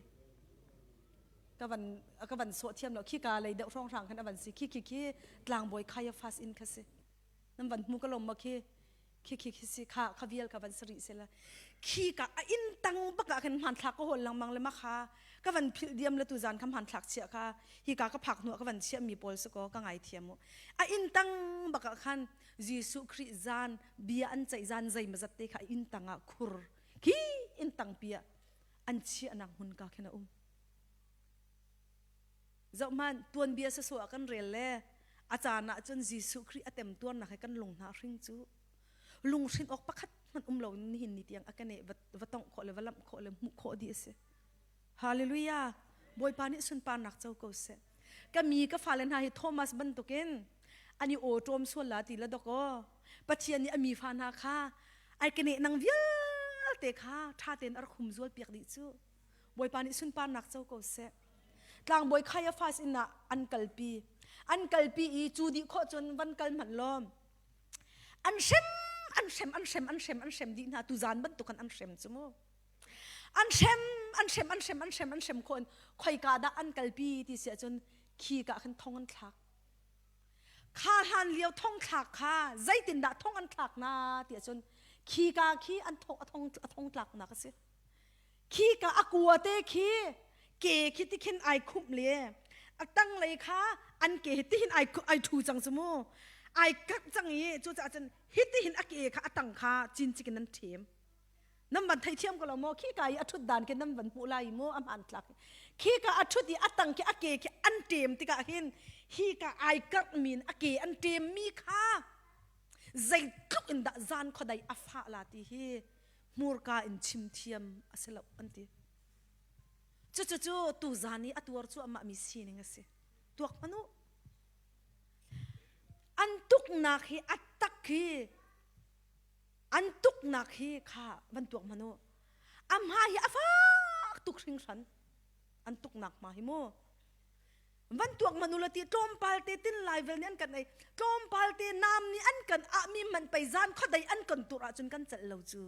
ka van ka van sawh thiam lo khi ka lei deuh hrawng hrang khan a van si khi khi khi tlangbawi Caiaphas inn kha si nan van hmu ka lom ma khi khi khi khi si kha kha vial ka van sari se la khi ka a inn tang bak ah khan hmanthlak ka hol lengmang le ma kha ka van philh diam le tu zan kha hmanthlak chia kha hi ka ka phak hnu ka van chia mi pawl su ko ka ngai thiam mu a inn tang bak ah khan Jesuh Khrih zan bia an ceih zan zei mazat te kha inn tang ah khur khi inn tang pia an chiahnak hmun ka khin a um Zohhmanh, tuanbia sasawh ah kan rel le a caan ah cun Jesuh Khrih a temtuarnak he kan lung hna hring cu lunghrin awk pakhat hmanh um lo in nihin ni tiang a keneh va, va tongh khawh le va lamh khawh le hmuh khawh dih a si. Hallelujah! Bawipa nih sunparnak co ko seh. Ka mi ka fale hna hi Thomas bantukin an i awṭawm sual la ti la dok aw. Pathian nih a mi fa hna kha ai keneh nang vialte kha ṭha tein a rak humzual piak dih cu. Bawipa nih sunparnak co ko seh. Tlangbawi Caiaphas inn ah an kalpi. An kalpi i cu dih khawh cun van kal hmanh law an hrem an hrem an hrem an hrem an hrem dih hna tuzan bantuk an an hrem cu mu. An hrem an hrem an hrem an hrem an hrem khawh in khoika dah an kalpi ti si ahcun khi ka khan thong an thlak. Kha hlan lio thong thlak kha zeitindah thong an thlak na ti ahcun khi ka khi an thong a thong a thong tlaknak a si. Khi ka a kua te khi ke khi ti khin ai khumh le a tanglei kha an ke hi tihin ai ai thu cang cu mu ai kak cang i cucaah cun hi tihin a ke kha a tang kha cincik in nan ṭhem nan van theithiam ko lo maw khi ka i a ṭhut dan khi nan van hmuh lai mu a hmaan tlak khi ka a ṭhut i a tang khi a ke khi an ṭem tikah hin hi ka ai karh min a ke an ṭem mi kha zeitluk in dah zan khuadei a fah la ti hi hmurka in chim thiam a si lo an ti. Cucu tuzan i a tuar cuahmah mi sining a si. Tuak hmanh u. An tuknak hi a tak hi an tuknak hi kha van tuak hmanh u. A hma hi a fak tuk hringhran. An tuknak hma hi mu. Van tuak hmanh u la ti tlawmpal te tin lai vel nih an kan ei tlawmpal te nam nih an kan ah mi man pei zan khuadei an kan tur ahcun kan celh lo cu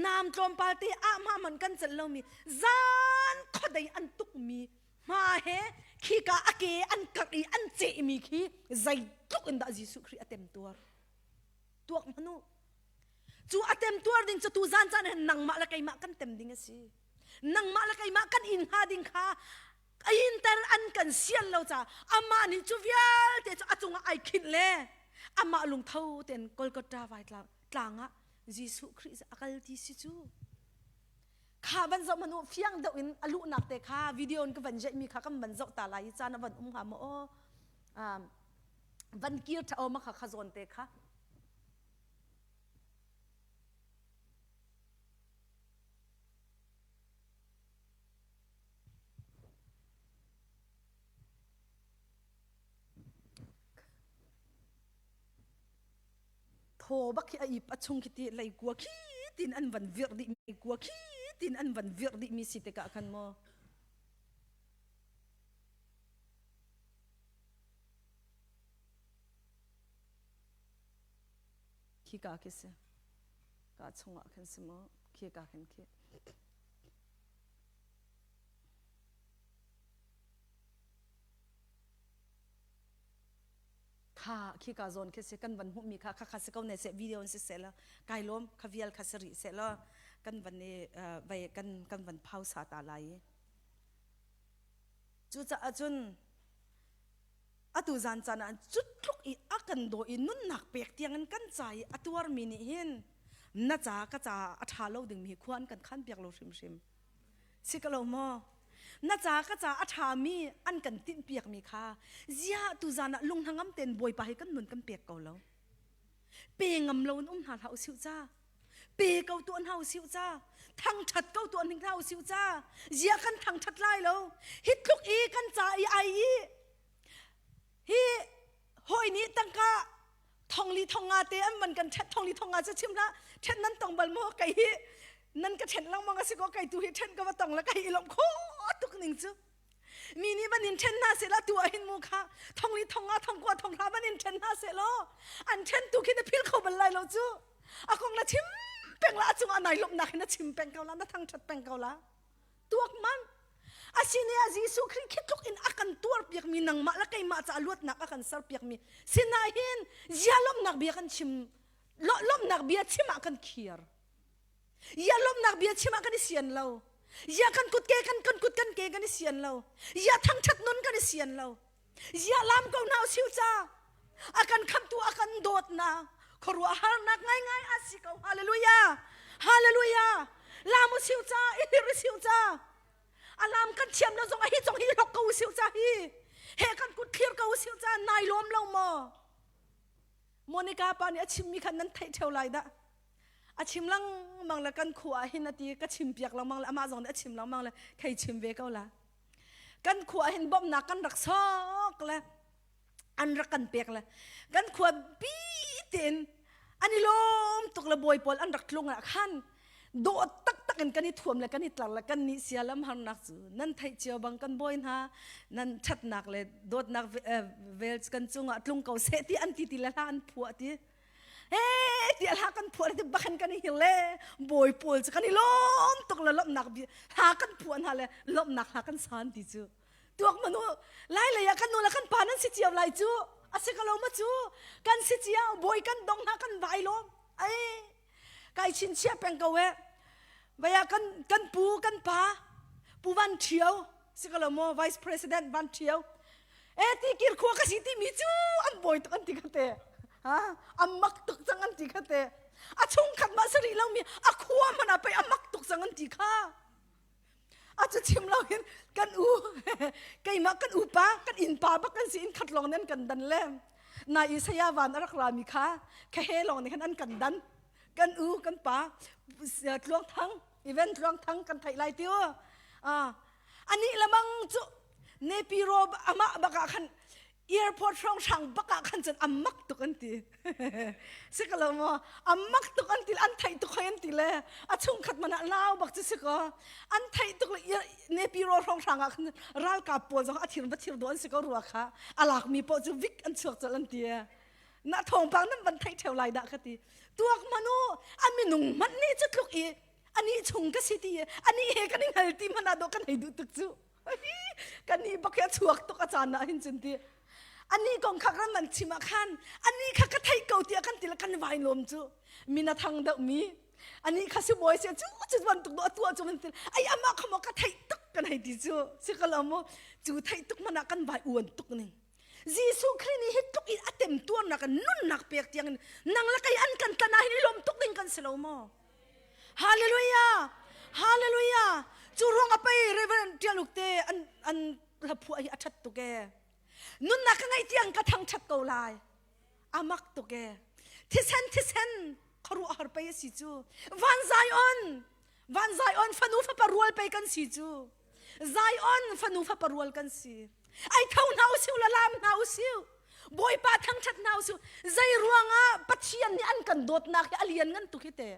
nam tlawmpal te ah hma man kan celh lomi zan khuadei an tukmi hma he khika a ke an karh i an cehmi khi zeitluk in dah Jesuh Khrih a temtuar tuak hmanu cu a temtuar ding cu tu zan caan hin nangmah le keimah kan tem ding a si nangmah le keimah kan in hnga ding kha a inter an kan sian lo ca amah nih cu vialte cu a cungah ai khinh le amah lungtho tein Golgotha vai tlang ah Jesuh Khrih a kal ti si cu kha van zoh hmanh u fiang deuh in a luhnak te kha video in ka van jeih mi kha kan van zoh ta lai i caan a van um hnga maw aw van kir tha aw ma kha kha zawn te kha Thaw bak khi a ip a chung khi ti leikua khi tin an van virh dih leikua khi tin an van virh dih mi si tikah khan maw khi ka khi si ka chungah khan si maw khi ka khan khi Kha khika zawn khi si kan van hmuhmi kha khakha si ko ne seh video in siseh law kai lawm kha vial kha si rih seh law kan van i vai kan kan van phau sa ta lai i cucaah cun atu zan caan ah cu tluk i a kan daw i nunnak pek tiang in kan ca i a tuarmi nih hin na ca ka ca a ṭha lo dingmi hi khua an kan khan piak lo hrimhrim. Si ko lo maw? Na ca ka ca a ṭhami an kan tinhpiakmi kha ziah tuzan ah lung hnangam tein Bawipa hi kan nun kan pek ko lo. Pe ngam lo in um hna hlah usih ca. Pe ko tuah hna usih ca. Thangṭhat ko tuah hna usih ca. Ziah kan thangṭhat lai lo. Hi tluk i kan ca i ai i hi hawi nih tangka thongli thonga te an van kan ṭhet thongli thonga cu chim hlah ṭhen nan tong bal maw kei hi nan ka ṭhen lengmang a si ko kei tu hi ṭhen ka va tong la kai i lawmh kho tuk ning cu mi nih van in ṭhen hna seh la tu ah hin mu kha thongli thonga thongkua thonghra van in ṭhen hna seh law an ṭhen tu khi na phil kho bal lai lo cu a kong na chim peng la a cungah nai lawmhnak hi na chim peng ko la na thangṭhat peng ko la tuak man asine ah Jesuh Khrih khi tluk in a kan tuar piakmi nangmah le keimah caah luatnak a kan ser piakmi sinai hin zia lawmhnak bia kan chim lawmhnak bia chim ah kan khiar ya lawmhnak bia chim ah kan i sian lo ya kan kut ke kan kan kut kan ke kan i sian lo ya thangthat nun kan i sian lo Ziah lam ko hna usiu ca. A kan khamtu a kan dawtna khuaruahharnak ngaingai a si ko. Hallelujah. Hallelujah. Lam usiu ca, i hlir usiu ca. A lam kan thiam lo zong a hi zong hi hlok ko usiu ca hi. He kan kut thlir ko usiu ca nai lawm lo maw? Monica pa nih a chimmi khan nan theih theo lai dah. A chim lengmang le kan khua ah hin a ti ka chim piak lengmang le amah zong nih a chim lengmang le khei chim ve ko la. Kan khua hin bawmhnak kan rak sok le an rak kan pek le kan khua bi tein an i lawm tuk le bawi pawl an rak tlung ah khan dawh taktak in kan i thuam le kan i tlar le kan nih sia lam harnak cu nan theih cio bang kan bawi hna nan ṭhatnak le dawtnak vel kan cungah tlung ko seh ti an ti ti le hla an phuah ti he ti hla kan phuah le bakhan kan i hil le bawi pawl cu kan i lawm tuk le lawmhnak hla kan phuah hna le lawmhnak hla kan san ti cu tuak manu lai lei ah kan nu le kan pa nan si cio lai cu a si ko lo ma cu kan si cio bawi kan dong hna kan vai lawm ai kai chinchiah peng ko e vaya kan kan pu kan pa pu van ṭhio si ko lo maw vice president van ṭhio e ti kir khua ka si ti mi cu an bawi tuk an ti kha te ha a mak tuk cang an ti kha te a chungkhat mah sari lo mi a khua hmanh ah pei a mak tuk cang an ti kha a cu chim lo hin kan u keimah kan upa kan innpa bak kan si in khat lawng nih an kan dan le na i saya van a rak rami kha kha he lawng nih khan an kan dan kan u kan pa tluang thang event tluang thang kan theih lai tiu ani lamang cu nepiro amah bak ah khan airport hrawnghrang bak ah khan cun a mak tuk an ti si ko lo maw a mak tuk an ti an theih tuk hoi an ti le a chungkhat man ah lau bak cu si ko an theih tuk le nepiro hrawnghrang ah khan ralkap pawl zong a thir va thir do an si ko rua kha a lak mi poh cu vik an chuak colh an ti na thawngpang nan van theih theo lai dah ka ti tuak manu a minung hmanh nih cu tluk i ani chung ka si ti ani he kan i hngal ti hmanh ah dawh kan hei duh tuk cu kan nih bak a chuak tuk a caan ah hin cun ti ani kong kha kan man chim ah khan ani kha ka theih ko tiah kan ti le kan vai lawm cu min a thang deuh mi ani kha si bawi se cu cu bantuk do tua cu man ti ai ama kha mo ka theih tuk kan hei ti cu si ka lo mu cu theih tuk mana kan vai uan tuk ning Jesuh Khrih nih hi tluk in a temtuarnak nunnak pek tiang in nang le kei an kan tlan ah hin i lawm tuk ding kan si lo maw Hallelujah! Hallelujah! Cu ruang a pei Reverend Tial Uk te an an hlaphuah hi a that tuk e. Nunnak ka ngeih tiang ka thangthat ko lai. A mak tuk e. Thisen thisen khuaruahhar pei a si cu. Van Zion! Van Zion fanu fapa rual pei kan si cu. Zion fanu fapa rual kan si. Ai tho hna usiu la lam hna usiu. Bawipa thangṭhat hna usih. Zei ruangah Pathian nih an kan dawtnak hi a lian ngan tuk hi te.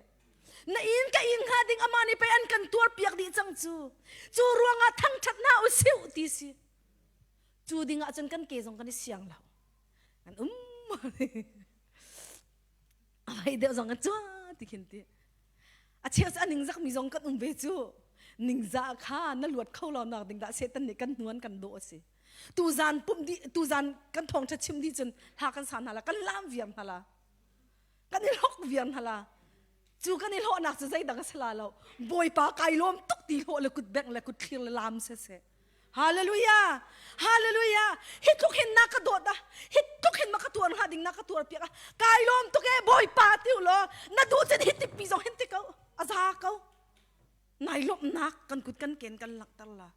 Na inn ka inn hnga ding amah nih pei an kan tuar piak dih cang cu. Cu ruangah thangṭhat hna usih ti si. Cu ding ah cun kan ke zong kan i siang lo. Kan um. A vai deuh zong kan cua ti khin ti. A cheu cu a ningzak mi zong kan um ve cu. Ningzah kha na luat kho lo nak ding dah Satan nih kan hnuan kan dawh a si. Tuzan pumh dih tuzan kan thawngṭha chim dih cun hla kan sa hna la kan lam viar hna la kan i hlok viar hna la cu kan i hlawhnak cu zeidang a si la lo Bawipa kai lawm tuk ti hlawh le kut bengh le kut thlir le lam se se Hallelujah Hallelujah hi tluk hin na ka dawt a hi tluk hin ma ka tuar hnga ding na ka tuar piak a kai lawm tuk e Bawipa ti u law na duh cun hi tipi zong hin ti ko a za ko nai lawmhnak kan kut kan ken kan langhter la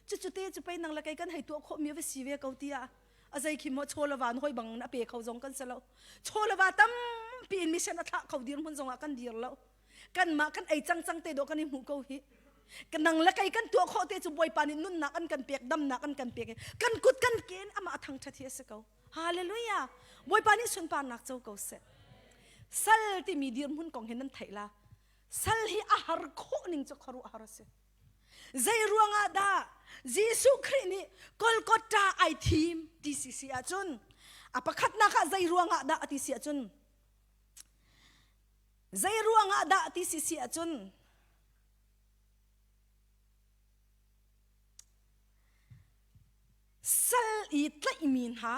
Cucu te cu pei nang le kei kan hei tuah khawhmi va si ve ko tiah a zei khi maw chaw le van hoi bang a pe kho zong kan si lo. Chaw le va tampi in mission a thlah kho dirhmun zong ah kan dir lo. Kanmah kan ei cang cang te dawh kan i hmuh ko hi. Nang le kei kan tuah khawh te cu Bawipa nih nunnak an kan pek, damnak an kan pek i kan kut kan ken amah thangṭhat hi a si ko. Hallelujah! Bawipa nih sunparnak co ko seh. Sal timi dirhmun kong hi nan theih la. Sal hi a har khawh ning cu khuaruahhar a si. Zei ruangah dah Jesuh Khrih nih Golgotha ai thim ti si si ahcun a pakhatnak ah zei ruangah dah ti si ahcun zei ruangah dah ti si si ahcun sal i tlaihmi hna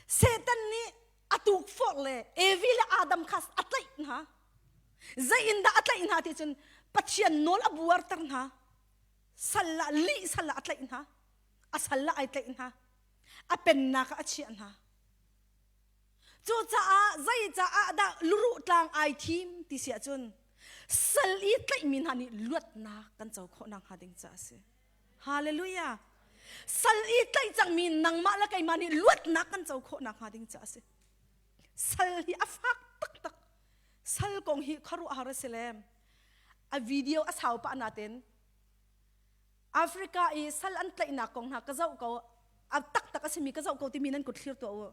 Satan nih a tukforh le Evi le Adam kha a tlaih hna. Zei in dah a tlaih hna ti cun Pathian nawl a buarter hna. Sal ah lih sal ah a tlaih hna. A sal ah ai tlaih hna. A pennak ah a chiah hna. Cucaah zei caah dah luruh tlang ai thim ti si ahcun sal i tlaihmi hna nih luatnak kan co khawh nakhnga ding caah a si. Hallelujah. Sal i tlaih cangmi nangmah le keimah nih luatnak kan co khawh nakhnga ding caah a si. Sal hi a fak taktak. Sal kong hi khuaruahhar a si le a video a sau pah natin Africa i sal an tlaihnak kong hna ka zoh ko a taktak a simi ka zoh ko timi nan kut thlir tuah u.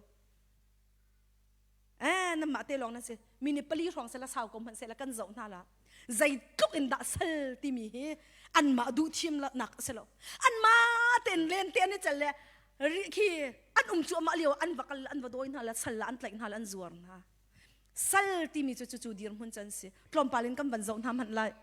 Eh nanmah te lawng nan si. Mi nih pali hrawng sela sau ko hmanh sela kan zoh hna la. Zeitluk in dah sal timi hi anmah duh thim nak a si lo. Anmah tein len te an i cel le khi an um cuahmah lio an va kal an va dawi hna le sal la an tlaih hna le an zuar hna. Sal timi cu cucu dirhmun can si. Tlawmpal in kan van zoh hna hmanh lai.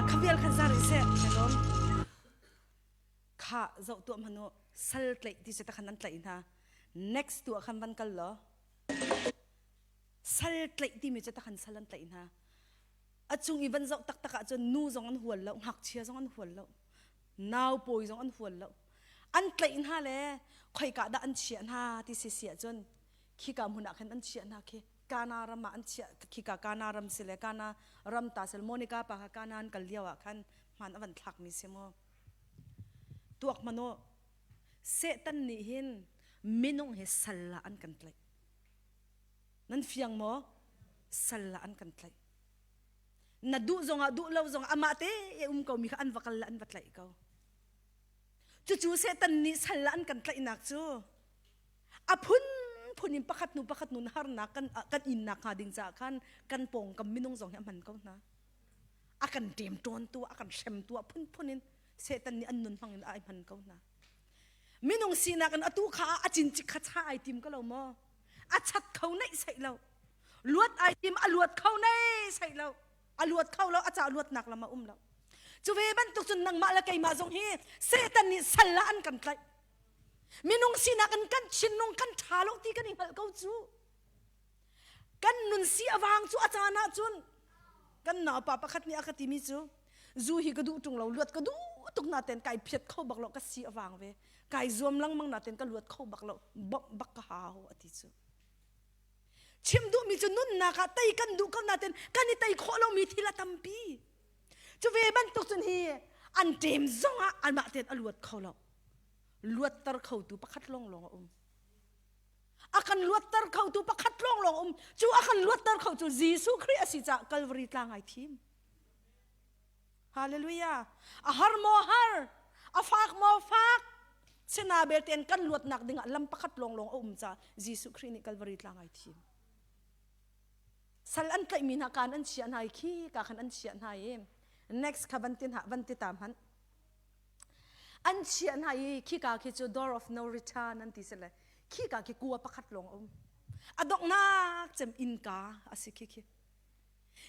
Khavial khan zar seh kalom kha zoh tuah hmanu sal tlaih ti se ta khan an tlaih hna next tu ah khan van kal law sal tlaih timi cu ta khan sal an tlaih hna a chung i van zoh taktak ahcun nu zong an hual lo ngakchia zong an hual lo nau pawi zong an hual lo an tlaih hna le khoika dah an chiah hna ti si si ahcun khika hmun ah khan an chiah hna khi Kana ram ah an chiah khika Kana ram si le Kana ram ta sel Monica pa kha Kana an kal lio ah khan hman a van thlak mi si mu tuak mano. Satan nih hin minung hi sal ah an kan tlaih. Nan fiang maw? Sal ah an kan tlaih. Na duh zongah duh lo zongah amah te um ko mi kha an va kal le an va tlaih ko. Cucu Satan nih sal ah an kan tlaihnak cu a phunphun in pakhat hnu pakhat hnu harnak kan kan innak hnga ding caah khan kan pawngkam minung zong hi a hman ko hna. A kan ṭemṭawntu, a kan hremtu a phunphun in Satan nih an nun hmang in ai hman ko hna. Minung sinak in atu kha a cincik kha cha ai tim ko lo maw? A chat kho neih saih lo. Luat ai tim a luat kho nei saih lo. A luat kho lo, a ca luatnak lam a um lo. Cu ve bantuk cun nangmah le keimah zong hi Satan nih sal ah an kan tlaih. Minung sinak in kan thinlung kan ṭha lo ti kan i hngalh ko cu. Kan nun si a vang cu a caan ah cun kan naupa pakhat nih a ka timi cu zu hi ka duh ṭung lo luat ka duh tuk naten kai phiat kho bak lo ka si a vang ve kai zuam lengmang naten ka luat kho bak lo bawmh bak ka hau a ti cu chim duhmi cu nunnak ah tei kan duh ko naten kan i tei khawh lomi thil a tampi cu ve bantuk cun hi an ṭem zongah anmah tein a luat kho lo luatter khotu pakhat lawnglawng a um a kan luatter khotu pakhat lawnglawng um cu a kan luatter kho cu Jesuh Khrih a si caah Calvary tlang ai thim Hallelujah a har maw har a fak maw fak sina belten kan luatnak dingah lam pakhat lawnglawng a um caah Jesuh Khrih nih Calvary tlang ai thim sal an tlaihmi hna kaan an chiah hna i khi ka khan an chiah hna i next kha van ti hna van ti ta hmanh An chiah hna i khika khi cu door of no return an ti si le khika khi kua pakhat lawng a um. A donghnak cem innka a si khi khi.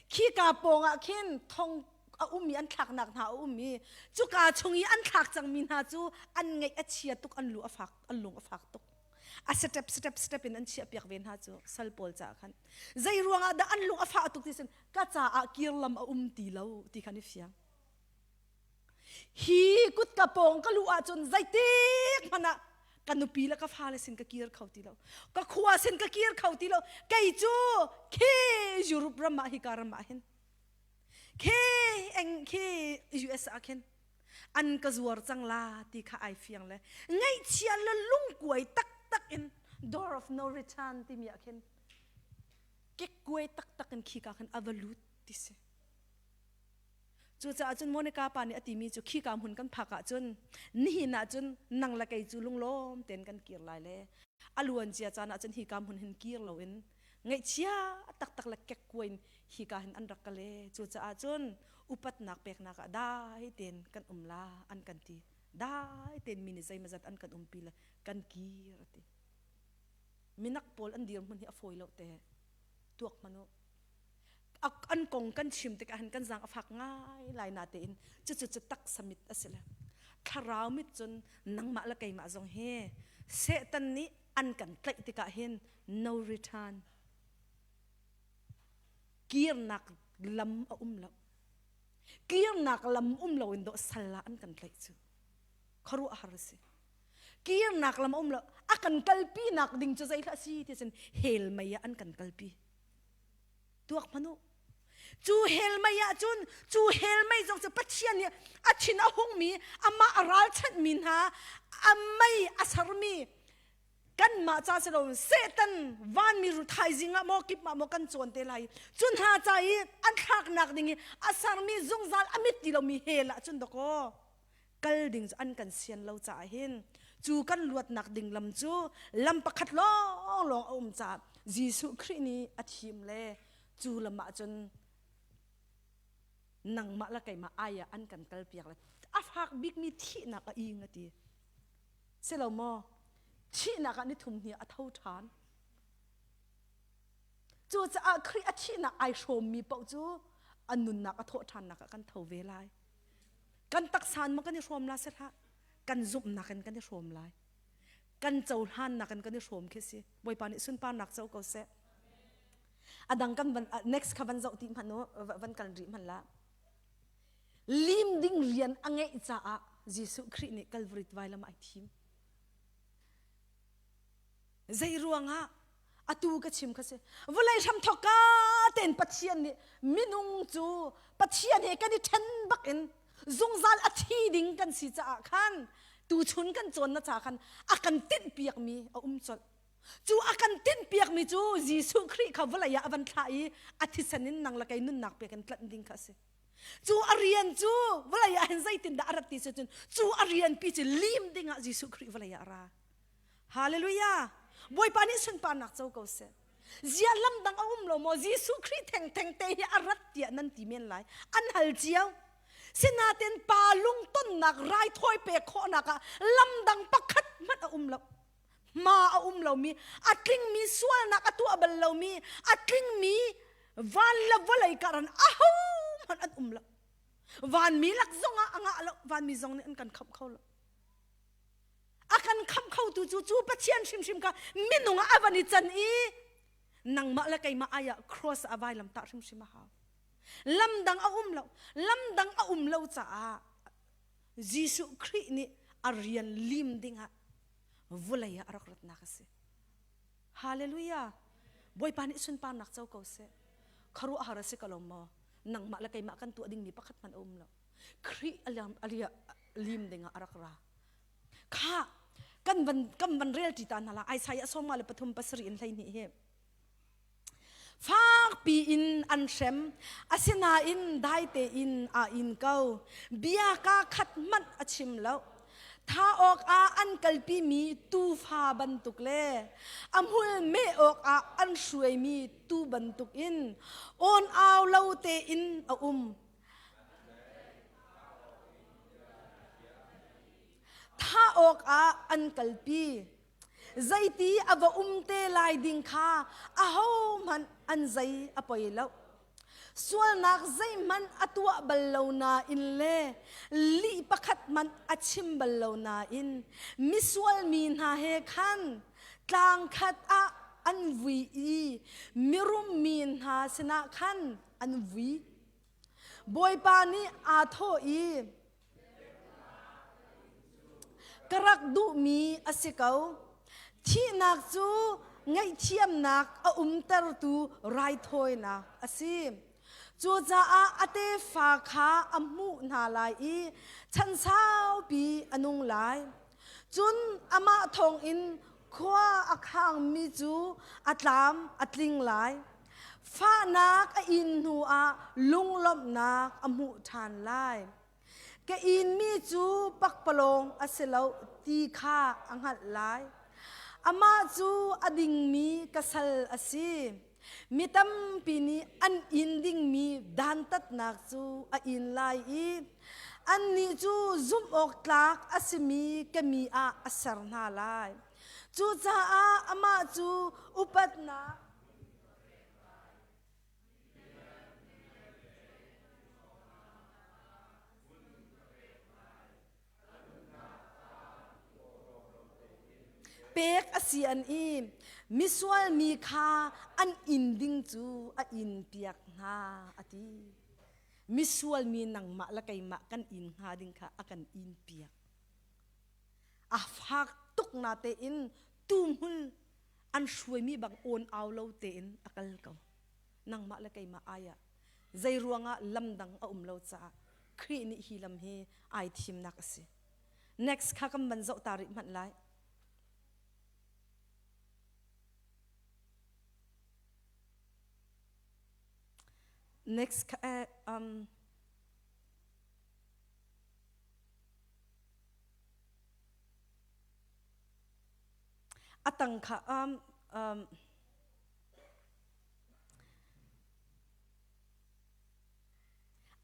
Khika pawng ah khin thong a um i an thlaknak hna a um i cuka chung i an thlak cangmi hna cu an ngaih a chia tuk an lu a fak an lung a fak tuk. A step step step in an chiah piak ve hna cu sal pawl caah khan. Zei ruangah dah an lung a fah tuk ti sin ka caah kir lam a um ti lo ti khan i fiang. Hi kutka pawng ka luh ahcun zeitik hmanh ah ka nupi le ka fale sin ka kir kho ti lo. Ka khua sin ka kir kho ti lo. Kei cu khi Europe ram ah hika ram ah hin khi eng khi US ah khin an ka zuar cang la ti kha ai fiang le ngaihchia le lungkuai taktak in door of no return timi ah khin kekkuai taktak in khika khan a va lut ti si. Cucaah cun Monica pa nih a timi cu khika hmun kan phak ahcun nihin ahcun nang le kei cu lunglawm tein kan kir lai le a luan cia caan ahcun hika hmun hin kir loin ngaihchia taktak le kekkuai in hika hin an rak ka le cucaah cun upatnak peknak ah dai tein kan um la an kan ti dai tein mi nih zeimazat an kan umpi le kan kir a ti minak pawl an dirhmun hi a fawi lo te tuak hmanh u an kong kan chim tikah hin kan zaang a fak ngai lai na tein cucu cu taksa mit a si le thlarau mit cun nangmah le keimah zong hi Satan nih an kan tlaih tikah hin no return kirnak lam a um lo kirnak lam um lo in dawh sal ah an kan tlaih cu khuaruahhar a si kirnak lam a um lo a kan kalpi nak ding cu zei hlah si ti cun hell mei ah an kan kalpi Tuak hmanh u. Cu hell mei ah cun cu hell mei zong cu Pathian nih a thin a hungmi amah a ralchanhmi hna a mei a sermi kanmah ca si loin Satan vanmi ru thaizing ah maw kip ah maw kan cawn te lai cu hna ca i an thlaknak ding i a sermi zungzal a mit ti lomi hell ah cun dakaw kal ding cu an kan sian lo caah hin cu kan luatnak ding lam cu lam pakhat lawnglawng a um caah Jesuh Khrih nih a thim le cu lam ah cun nangmah le keimah ai ah an kan kalpiak le a fak bikmi thihnak a ing a ti si lo maw thihnak ah nithum hni a tho ṭhan cucaah Khrih a thihnak ai hrawmmi paoh cu a nunnak a thawh ṭhannak ah kan tho ve lai Kan taksa in maw kan i hrawm la si hlah. Kan zumhnak in kan i hrawm lai. Kan cohlannak in kan i hrawm khi si. Bawipa nih sunparnak co ko seh. A dang kan van next kha van zoh ti hmanh u van kal rih hmanh la. Lim ding rian a ngeih caah Jesuh Khrih nih Calvary vailam ai thim. Zei ruangah atu ka chim kha si vawlei hramthok ka tein Pathian nih minung cu Pathian he kan i ṭhen bak in zungzal a thi ding kan si caah khan. Tuchun kan cawn na ca khan a kan tinhpiakmi a um colh. Cu a kan tinhpiakmi cu Jesuh Khrih kha vawlei ah a van thlah i a thisen in nang le kei nunnak pek in tlanh ding kha a si. Cu a rian cu vawlei ah hin zeitindah a rat ti si cun cu a rianpi cu lim dingah Jesuh Khrih vawlei ah a ra. Hallelujah! Bawipa nih sunparnak co ko seh. Zia lam dang a um lo maw? Jesuh Khrih thengtheng te hi a rat tiah nan ti men lai. An hal cio. Sinain pa lungtonnak raithawi pek khawhnak ah lam dang pakhat hmanh a um lo. Hma a um lomi, a tlingmi sualnak a tuah bal lomi, a tlingmi van le vawlei karan ahohmanh an um lo. Vanmi lak zongah a ngah lo, vanmi zong nih an kan khamh kho lo. A kan khamh khotu cu cu Pathian hrimhrim kha minung ah a van i can i nangmah le keimah ai ah cross a vailam tah hrimhrim a hau. Lam dang a um lo. Lam dang a um lo caah Jesuh Khrih nih a rian lim dingah vulei ah a rak ratnak a si. Hallelujah. Bawipa nih sunparnak co ko seh. Khuaruahhar a si ko lo maw? Nangmah le keimah kan tuah dingmi pakhat hmanh a um lo. Khrih a lim dingah a rak ra. Kha kan van kan van rel ṭi ta hna la Isaiah sawma le pathum pasarih in 12 hi. Fakpi in an hrem asinain dai tein aa in ko. Bia kaa khat hmanh a chim lo. Tha awkah an kalpimi tuufa bantuk le a hmul meh awkah an hruaimi tuu bantukin awn au lo tein a um. Thah awkah an kalpi. Zeiti a va um te lai ding kha ahohmanh an zei a poi lo. Sualnak zeihmanh a tuah bal lo nain le lih pakhat hmanh a chim bal lo nain misual mi hna he khan tlang khat ah an vui i mirum mi hna sinah khan an vui. Bawipa nih aa thawh i, Ka rak duhmi a si ko. Thihnak cu ngaihthiamnak a umtertu raithawinak a si. Cucaah a tefa kha a hmuh hna lai i chan saupi a nung lai. Cun amah thawngin khua a khangmi cu a tlam a tling lai. Fahnak a in hnuah lunglawmhnak a hmuh ṭhan lai. Ka inmi cu pakpalawng a si lo ti kha a hngalh lai. Amah cu a dingmi ka sal a si. Mi tampi nih an in dingmi dantatnak cu a in lai i annih cu zumh awk tlak a simi ka mi ah a ser hna lai. Cucaah amah cu upatnak Pek a si an i misual mi kha an inn ding cu a inn piak hna a ti. Misual mi nangmah le keimah kan inn hnga ding kha a kan inn piak. A fak tuk na tein tuhmul an hruaimi bang awn au lo tein a kal ko. Nangmah le keimah ai ah zei ruangah lam dang a um lo caah Khrih nih hi lam hi ai thimnak a si. Next kha kan van zoh ta rih hmanh lai. Next kha eh, um, a tang kha um, um,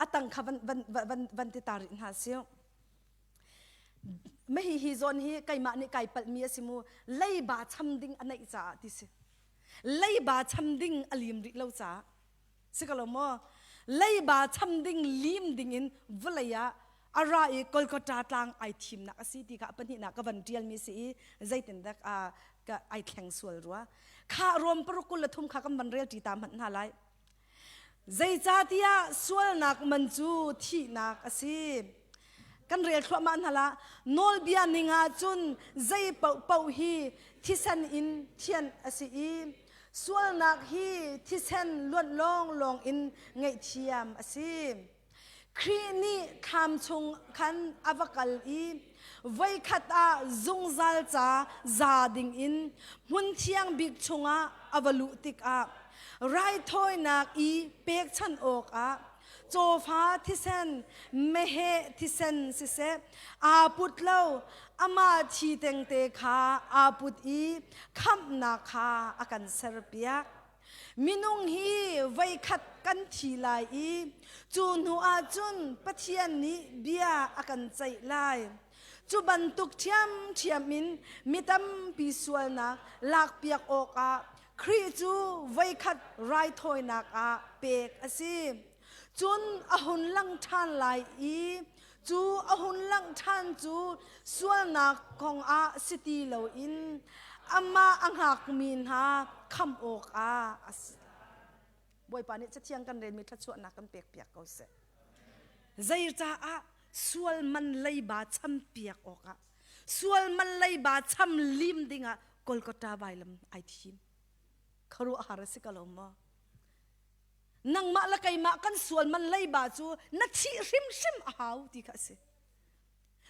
a tang kha van van van van ti ta rih hna siu Mahi hi zawn hi keimah nih kai palhmi a si mu leiba cham ding a neih caah ti si leiba cham ding a lim rih lo caah si ko lo maw leiba cham ding lim ding in vawlei ah a ra i Kolkata tlang ai thimnak a si ti kha pahnihnak ka van ṭialmi si i zeitindah ka ai thleng sual rua kha Rom paruk 23 kha kan van rel ṭi ta hmanh hna lai Zeicahtiah sualnak man cu thihnak a si. Kan rel thluahmah hna la. Nawlbia ning ah cun zei paohpaoh hi thisen in thianh a si i sualnak hi thisen luanh lawnglawng in ngaihthiam a si. Khrih nih thlam chung khan a va kal i voikhat ah zungzal ca za dingin hmun thiang bik chungah a va luh tikah raithawinak i pekchanh awkah cawfa thisen, meheh thisen siseh aa put lo, amah thi tengte kha aa put i khamhnak kha a kan serpiak. Minung hi voikhat kan thi lai i cu hnu ah cun Pathian nih bia a kan ceih lai. Cu bantuk ṭhiamṭhiam in mi tampi sualnak lakpiak awkah Khrih cu voikhat raithawinak ah pek a si. Cun a hun lang ṭhan lai i cu a hun langh ṭhan cu sualnak kongah si ti loin amah a hngakmi hna khamh awkah a si. Bawipa nih Cathiang kan relmi thluachuahnak kan pekpiak ko seh. Zei caah sual man leiba champiak awkah sual man leiba cham lim dingah Golgotha vailam ai thim. Khuaruahhar a si ko lo maw? Nangmah le keimah kan sual man leiba cu na thih hrimhrim a hau ti kha a si.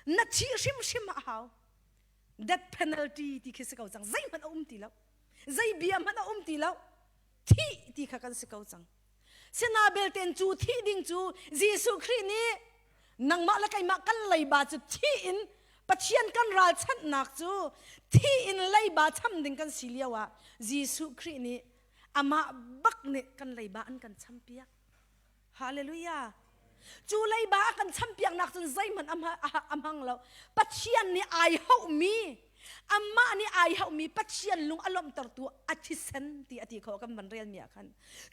Na thih hrimhrim a hau. Death penalty ti khi si ko cang. Zeihmanh a um ti lo. Zei bia hmanh a um ti lo. Thih ti kha kan si ko cang. Sina belten cu thih ding cu Jesuh Khrih nih nangmah le keimah kan leiba cu thih in Pathian kan ralchanhnak cu thi in leiba cham ding kan si lio ah Jesuh Khrih nih amah bak nih kan leiba an kan champiak. Hallelujah. Cu leiba a kan champiaknak cun zeihmanh a hmang lo. Pathian nih ai hauhmi amah nih ai hauhmi Pathian lung a lawmhtertu a thisen ti a ti kho kan van relmi ah khan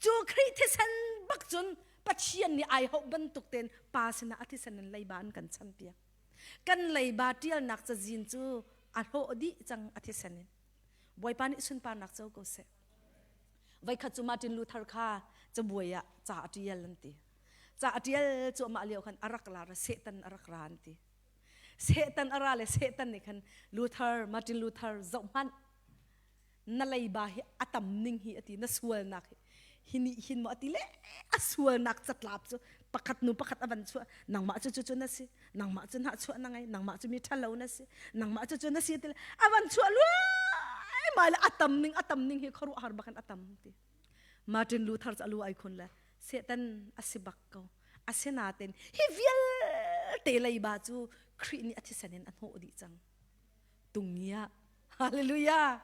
cu Khrih thisen bak cun Pathian nih ai hauh bantuk tein pa sinah a thisen in leiba an kan champiak. Kan leiba ṭialnak cazin cu a hlawh dih cang a thisen in. Bawipa nih sunparnak co ko seh. Voikhat cu Martin Luther kha cabuai ah ca a ṭial an ti. Ca a ṭial cuahmah lio khan a rak lar Satan a rak ra an ti. Satan a ra le Satan nih khan Luther, Martin Luther zoh hmanh na leiba hi a tam ning hi a ti na sualnak hi hi nih hin maw a ti le a sualnak catlap cu pakhat nu pakhat a van chuah nangmah cu cu cu na si nangmah cu hnahchuah na ngei nangmah cu mi ṭhalo na si nangmah cu cu na si ti le a van chuah luai mai le a tam ning a tam ning hi khuaruahhar bakin a tam ti Martin Luther cu a lu ai khun le Satan a si bak ko asinain hi vialte leiba cu Khrih nih a thisen in a hnawh dih cang tungia hallelujah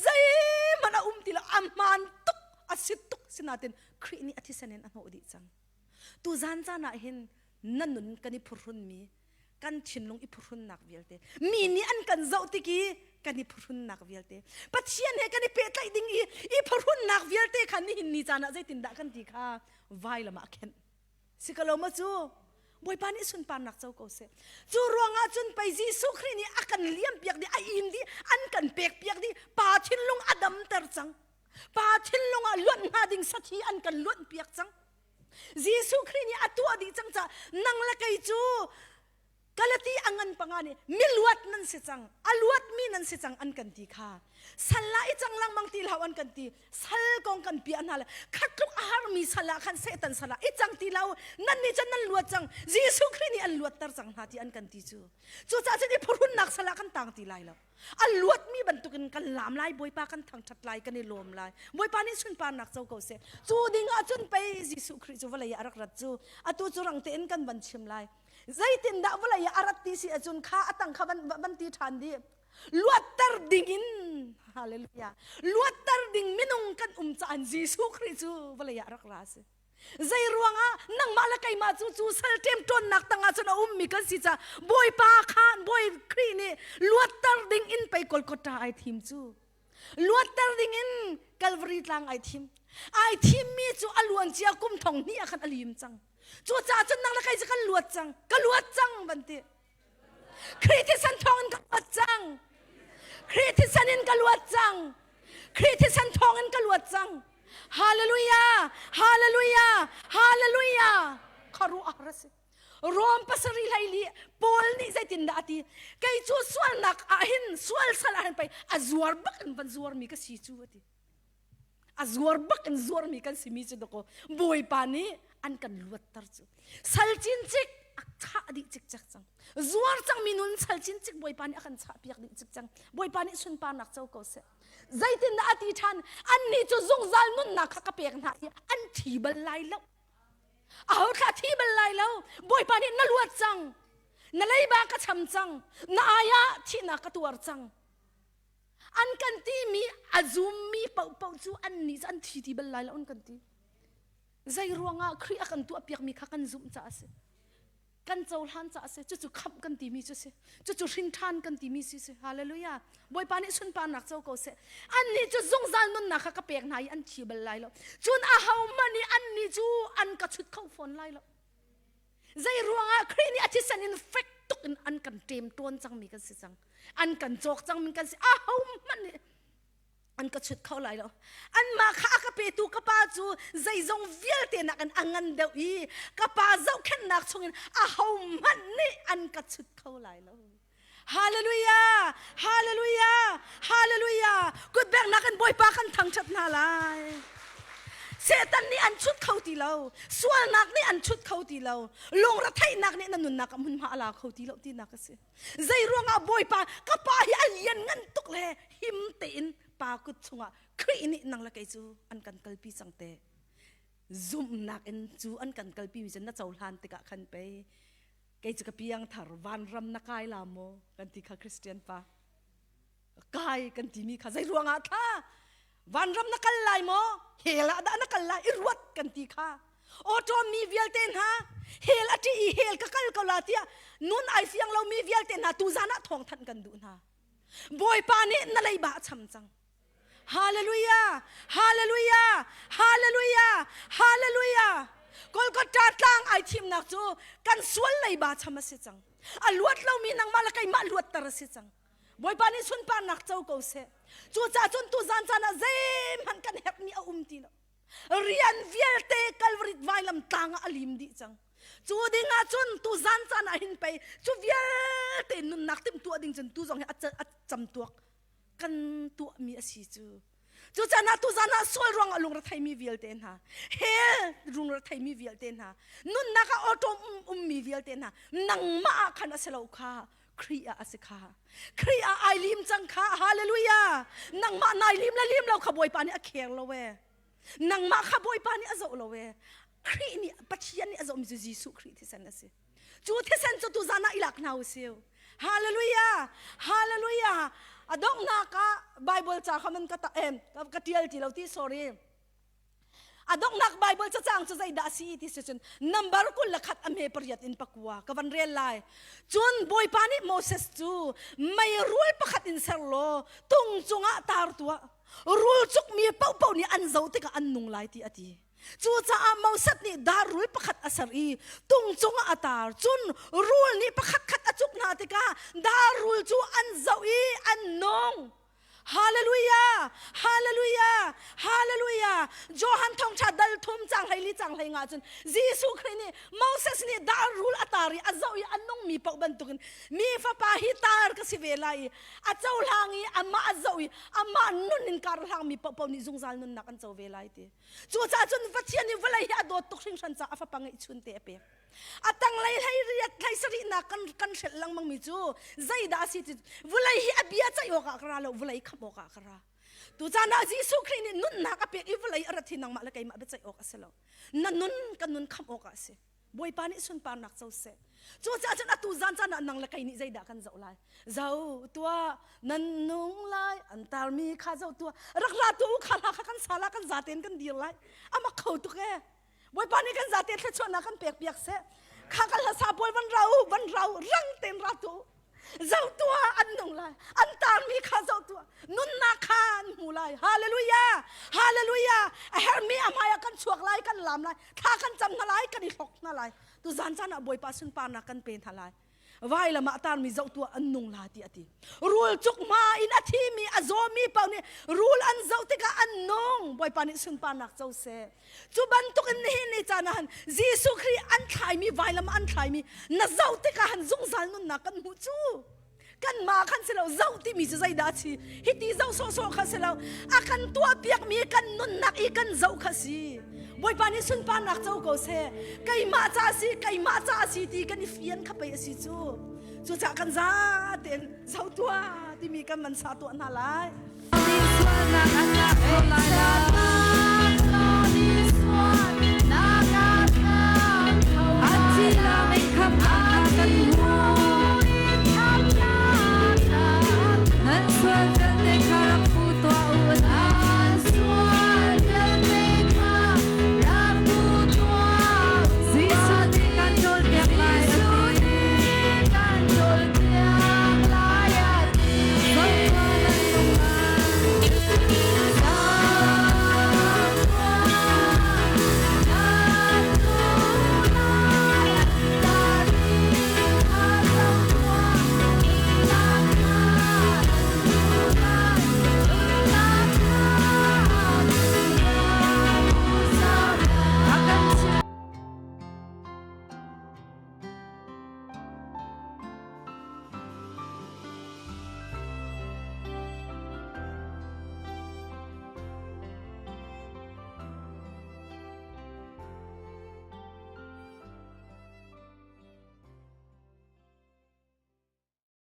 zeihmanh a um ti lo a hmaan tuk a si tuk sinain Khrih nih a thisen in a hnawh dih cang tu zan caan ah hin na nun kan i phuhrunmi kan thinlung i phuhrunnak vialte mi nih an kan zoh tik i kan i phuhrunnak vialte Pathian he kan i pehtlaih ding i i phuhrunnak vialte kha nihin ni caan ah zeitindah kan ti kha vailam ah khenh si ko lo ma cu Bawipa nih sunparnak co ko seh cu ruangah cun pei Jesuh Khrih nih a kan liam piak dih a in dih an kan pek piak dih pa thinlung a damter cang pa thinlung ah luanh hnga ding sathi an kan luanh piak cang Jesuh Khrih nih a tuah dih cang caah nang le kei cu Galati a ngan panga nih miluat nan si cang a luatmi nan si cang an kan ti kha sal ah i cang lengmang ti hlah an kan ti sal kong kan piah hna le khatluk a harmi sal ah khan Satan sal ah i cang ti lo nan nih cun nan luat cang Jesuh Khrih nih an luatter cang hna ti an kan ti cu cucaah cun i phuhrunnak sal ah kan tang ti lai lo A luatmi bantukin kan laam lai, Bawipa kan thangṭhat lai, kan i lawm lai. Bawipa nih sunparnak co ko seh. Cu ding ah cun pei Jesuh Khrih cu vawlei ah a rak rat cu. Atu cu rang tein kan van chim lai. Zeitindah vawlei ah a rat ti si ahcun kha a tang kha van, van ti ṭhan dih. Luatter ding in, hallelujah, luatter ding minung kan um caan Jesuh Khrih cu vawlei ah a rak ra a si. Zei ruangah nangmah le keimah cu cu sal ṭemṭawnnak tangah cun a ummi kan si caah Bawipa khan Bawi Khrih nih luatter ding in pei Golgotha ai thim cu. Luatter ding in Calvary tlang ai thim. Ai thimmi cu a luancia kum thong hnih ah khan a lim cang. Cucaah cun nang le kei cu kan luat cang. Ka luat cang van ti. Khrih thisen thawngin ka luat cang. Khrih thisen in ka luat cang. Khrih thisen thawngin ka luat cang. Hallelujah! Hallelujah! Hallelujah! Khuaruahhar a si. Rom pasarih hlei li Paul nih zeitindah a ti? Kei cu sualnak ah hin sual sal ah hin pei a zuar bak in van zuarmi ka si cu a ti. A zuar bak in zuarmi kan simi cu dakaw Bawipa nih an kan luatter cu. Sal cincik a chah dih cikcek cang. Zuar cangmi nun sal cincik Bawipa nih a kan chah piak dih cik cang. Bawipa nih sunparnak co ko seh. Zeitindah a ti ṭhan? Annih cu zungzal nunnak kha ka pek hna i an thi bal lai lo. Aho thla thi bal lai lo. Bawipa nih na luat cang. Na leiba ka cham cang. Na ai ah thihnak ka tuar cang. An kan timi a zummi paohpaoh cu annih cu an thi ti bal lai lo an kan ti. Zei ruangah Khrih a kan tuahpiakmi kha kan zumh caah a si. Kan cohlan caah a si. Cucu khamh kan timi cu a si. Cucu hrinṭhan kan timi si si. Hallelujah. Bawipa nih sunparnak co ko seh. Annih cu zungzal nunnak kha ka pek hna i an thi bal lai lo. Cun ahohmanh nih annih cu an ka chut kho fawn lai lo. Zei ruangah Khrih nih a thisen in fek tuk in an kan ṭem ṭawn cangmi kan si cang. An kan cawk cangmi kan si. Ahohmanh nih an ka chut kho lai lo. Anmah kha a ka petu ka pa cu zeizong vialte nakin a ngan deuh i ka pa zohkhenhnak chungin ahohmanh nih an ka chut kho lai lo. Hallelujah! Hallelujah! Hallelujah! Kutbeknak in Bawipa kan thangṭhat hna lai. Satan nih an chut kho ti lo. Sualnak nih an chut kho ti lo. Lungretheihnak nih na nunnak ah hmunhma a la kho ti lo tinak a si. Zei ruangah Bawipa ka pa hi a lian ngan tuk le him tein pa kut chungah Khrih nih nang le kei cu an kan kalpi cang te. Zumhnak in cu an kan kalpi mi cu na cohlan tikah khan pei kei cu ka piang thar vanram na kai la maw kan ti kha Christian pa kai kan timi kha zei ruangah thla vanram na kal lai maw hell ah dah na kal lai i ruat kan ti kha awṭawm mi vialte hna hell a ṭih i hell ka kal ko la tiah nun ai fiang lomi vialte hna tuzan ah thawng thanh kan duh hna bawipa nih na leiba a cham cang Hallelujah! Hallelujah! Hallelujah! Hallelujah! Golgotha tlang ai thimnak cu kan sual leiba cham a si cang. A luat lomi nangmah le keimah luatter a si cang. Bawipa nih sunparnak co ko seh. Cucaah cun tuzan caan ah zeihmanh kan herhmi a um ti lo. Rian vialte Calvary vailam tlang ah a lim dih cang. Cu ding ah cun tuzan caan ah hin pei cu vialte nunnak timhtuah ding cun tu zong hi a camtuak kan tuahmi a si cu. Cucaah na tuzan ah sual ruangah lungretheimi vialte hna, hell lungretheimi vialte hna, nunnak ah awṭawm ummi vialte hna, nangmah ah khan a si lo kha, Khrih ah a si kha. Khrih ah ai lim cang kha, hallelujah. Nangmah nai lim le lim lo kha Bawipa nih a kheng lo e. Nangmah kha Bawipa nih a zoh lo e. Khrih nih Pathian nih a zohmi cu Jesuh Khrih thisen a si. Cu thisen cu tuzan ah i lak hna usih. Hallelujah! Hallelujah! A donghnak ah Bible ca kha man ka ta em ka tial ti lo ti sorry. A donghnak Bible cacang cu zeidah a si ti si cun number 21 a hme pariat in pakua ka van rel lai. Cun Bawipa nih Moses cu meirul pakhat in ser law tung cungah tar tuah. Rul cukmi paohpaoh nih an zoh tikah an nung lai ti a ti. Cucaah Moses nih dar rul pakhat a ser i tung cungah a tar. Cun rul nih pakhatkhat a cuk hna tikah dar rul cu an zoh i an nung. Hallelujah! Hallelujah! Hallelujah! Johan thawngṭha dal thum cang hlei li cang hlei nga cun Jesuh Khrih nih Moses nih dar rul a tar i a zoh i a nungmi paoh bantukin mi fapa hi tar ka si ve lai i a cohlang i amah a zoh i amah nun in kar hlangmi paohpaoh nih zungzal nunnak an co ve lai ti. Cucaah cun Pathian nih vawlei hi a dawt tuk hringhran caah a fapa ngeihchun te a pek. A tanglei hlei riat hlei sarihnak kan kan hrelh lengmang mi cu zeidah a si ti vawlei hi a bia ceih awkah ka ra lo vawlei khamh awkah ka ra. Tucaan ah Jesuh Khrih nih nunnak a pek i vawlei a rat hi nangmah le keimah biaceih awk a si lo. Na nun kan nun khamh awkah a si. Bawipa nih sunparnak co seh. Cucaah cun atu zan caan ah nang le kei nih zeidah kan zoh lai? Zo tuah nan nung lai an tarmi kha zo tuah rak ra tu kha hla kha kan sa la kan zaten kan dir lai amak kho tuk e Bawipa nih kan zate thluachuahnak kan pek piak seh kha kan hla sa pawl van ra u van ra u rang ten ra tu zoh tuah an nung lai an tarmi kha zoh tuah nunnak kha an hmu lai hallelujah hallelujah a hermi a hmai ah kan chuak lai kan lam lai thla kan cam hna lai kan i hlok hna lai tu zan caan ah bawipa sunparnak kan pe hna lai vailam ah tarmi zoh tuah an nung la ti a ti rul cuk hma in a thimi a zawmi paoh nih rul an zoh tikah an nung bawipa nih sunparnak co seh Cu bantuk in nihin ni caan ah han Jesuh Khrih an thlaimi vailam an thlaimi na zoh tikah han zungzal nunnak kan hmuh cu kanmah khan si lo zoh timi cu zeidah a si hiti zoh sawhsawh kha si lo a kan tuahpiakmi kan nunnak i kan zoh kha si. Bawipa nih sunparnak co ko seh. Keimah ca si, keimah ca si ti kan i fian kha pei a si cu. Cucaah kan za tein zo tuah timi kan man sa tuah hna lai. Sualnak an lak ko lai la.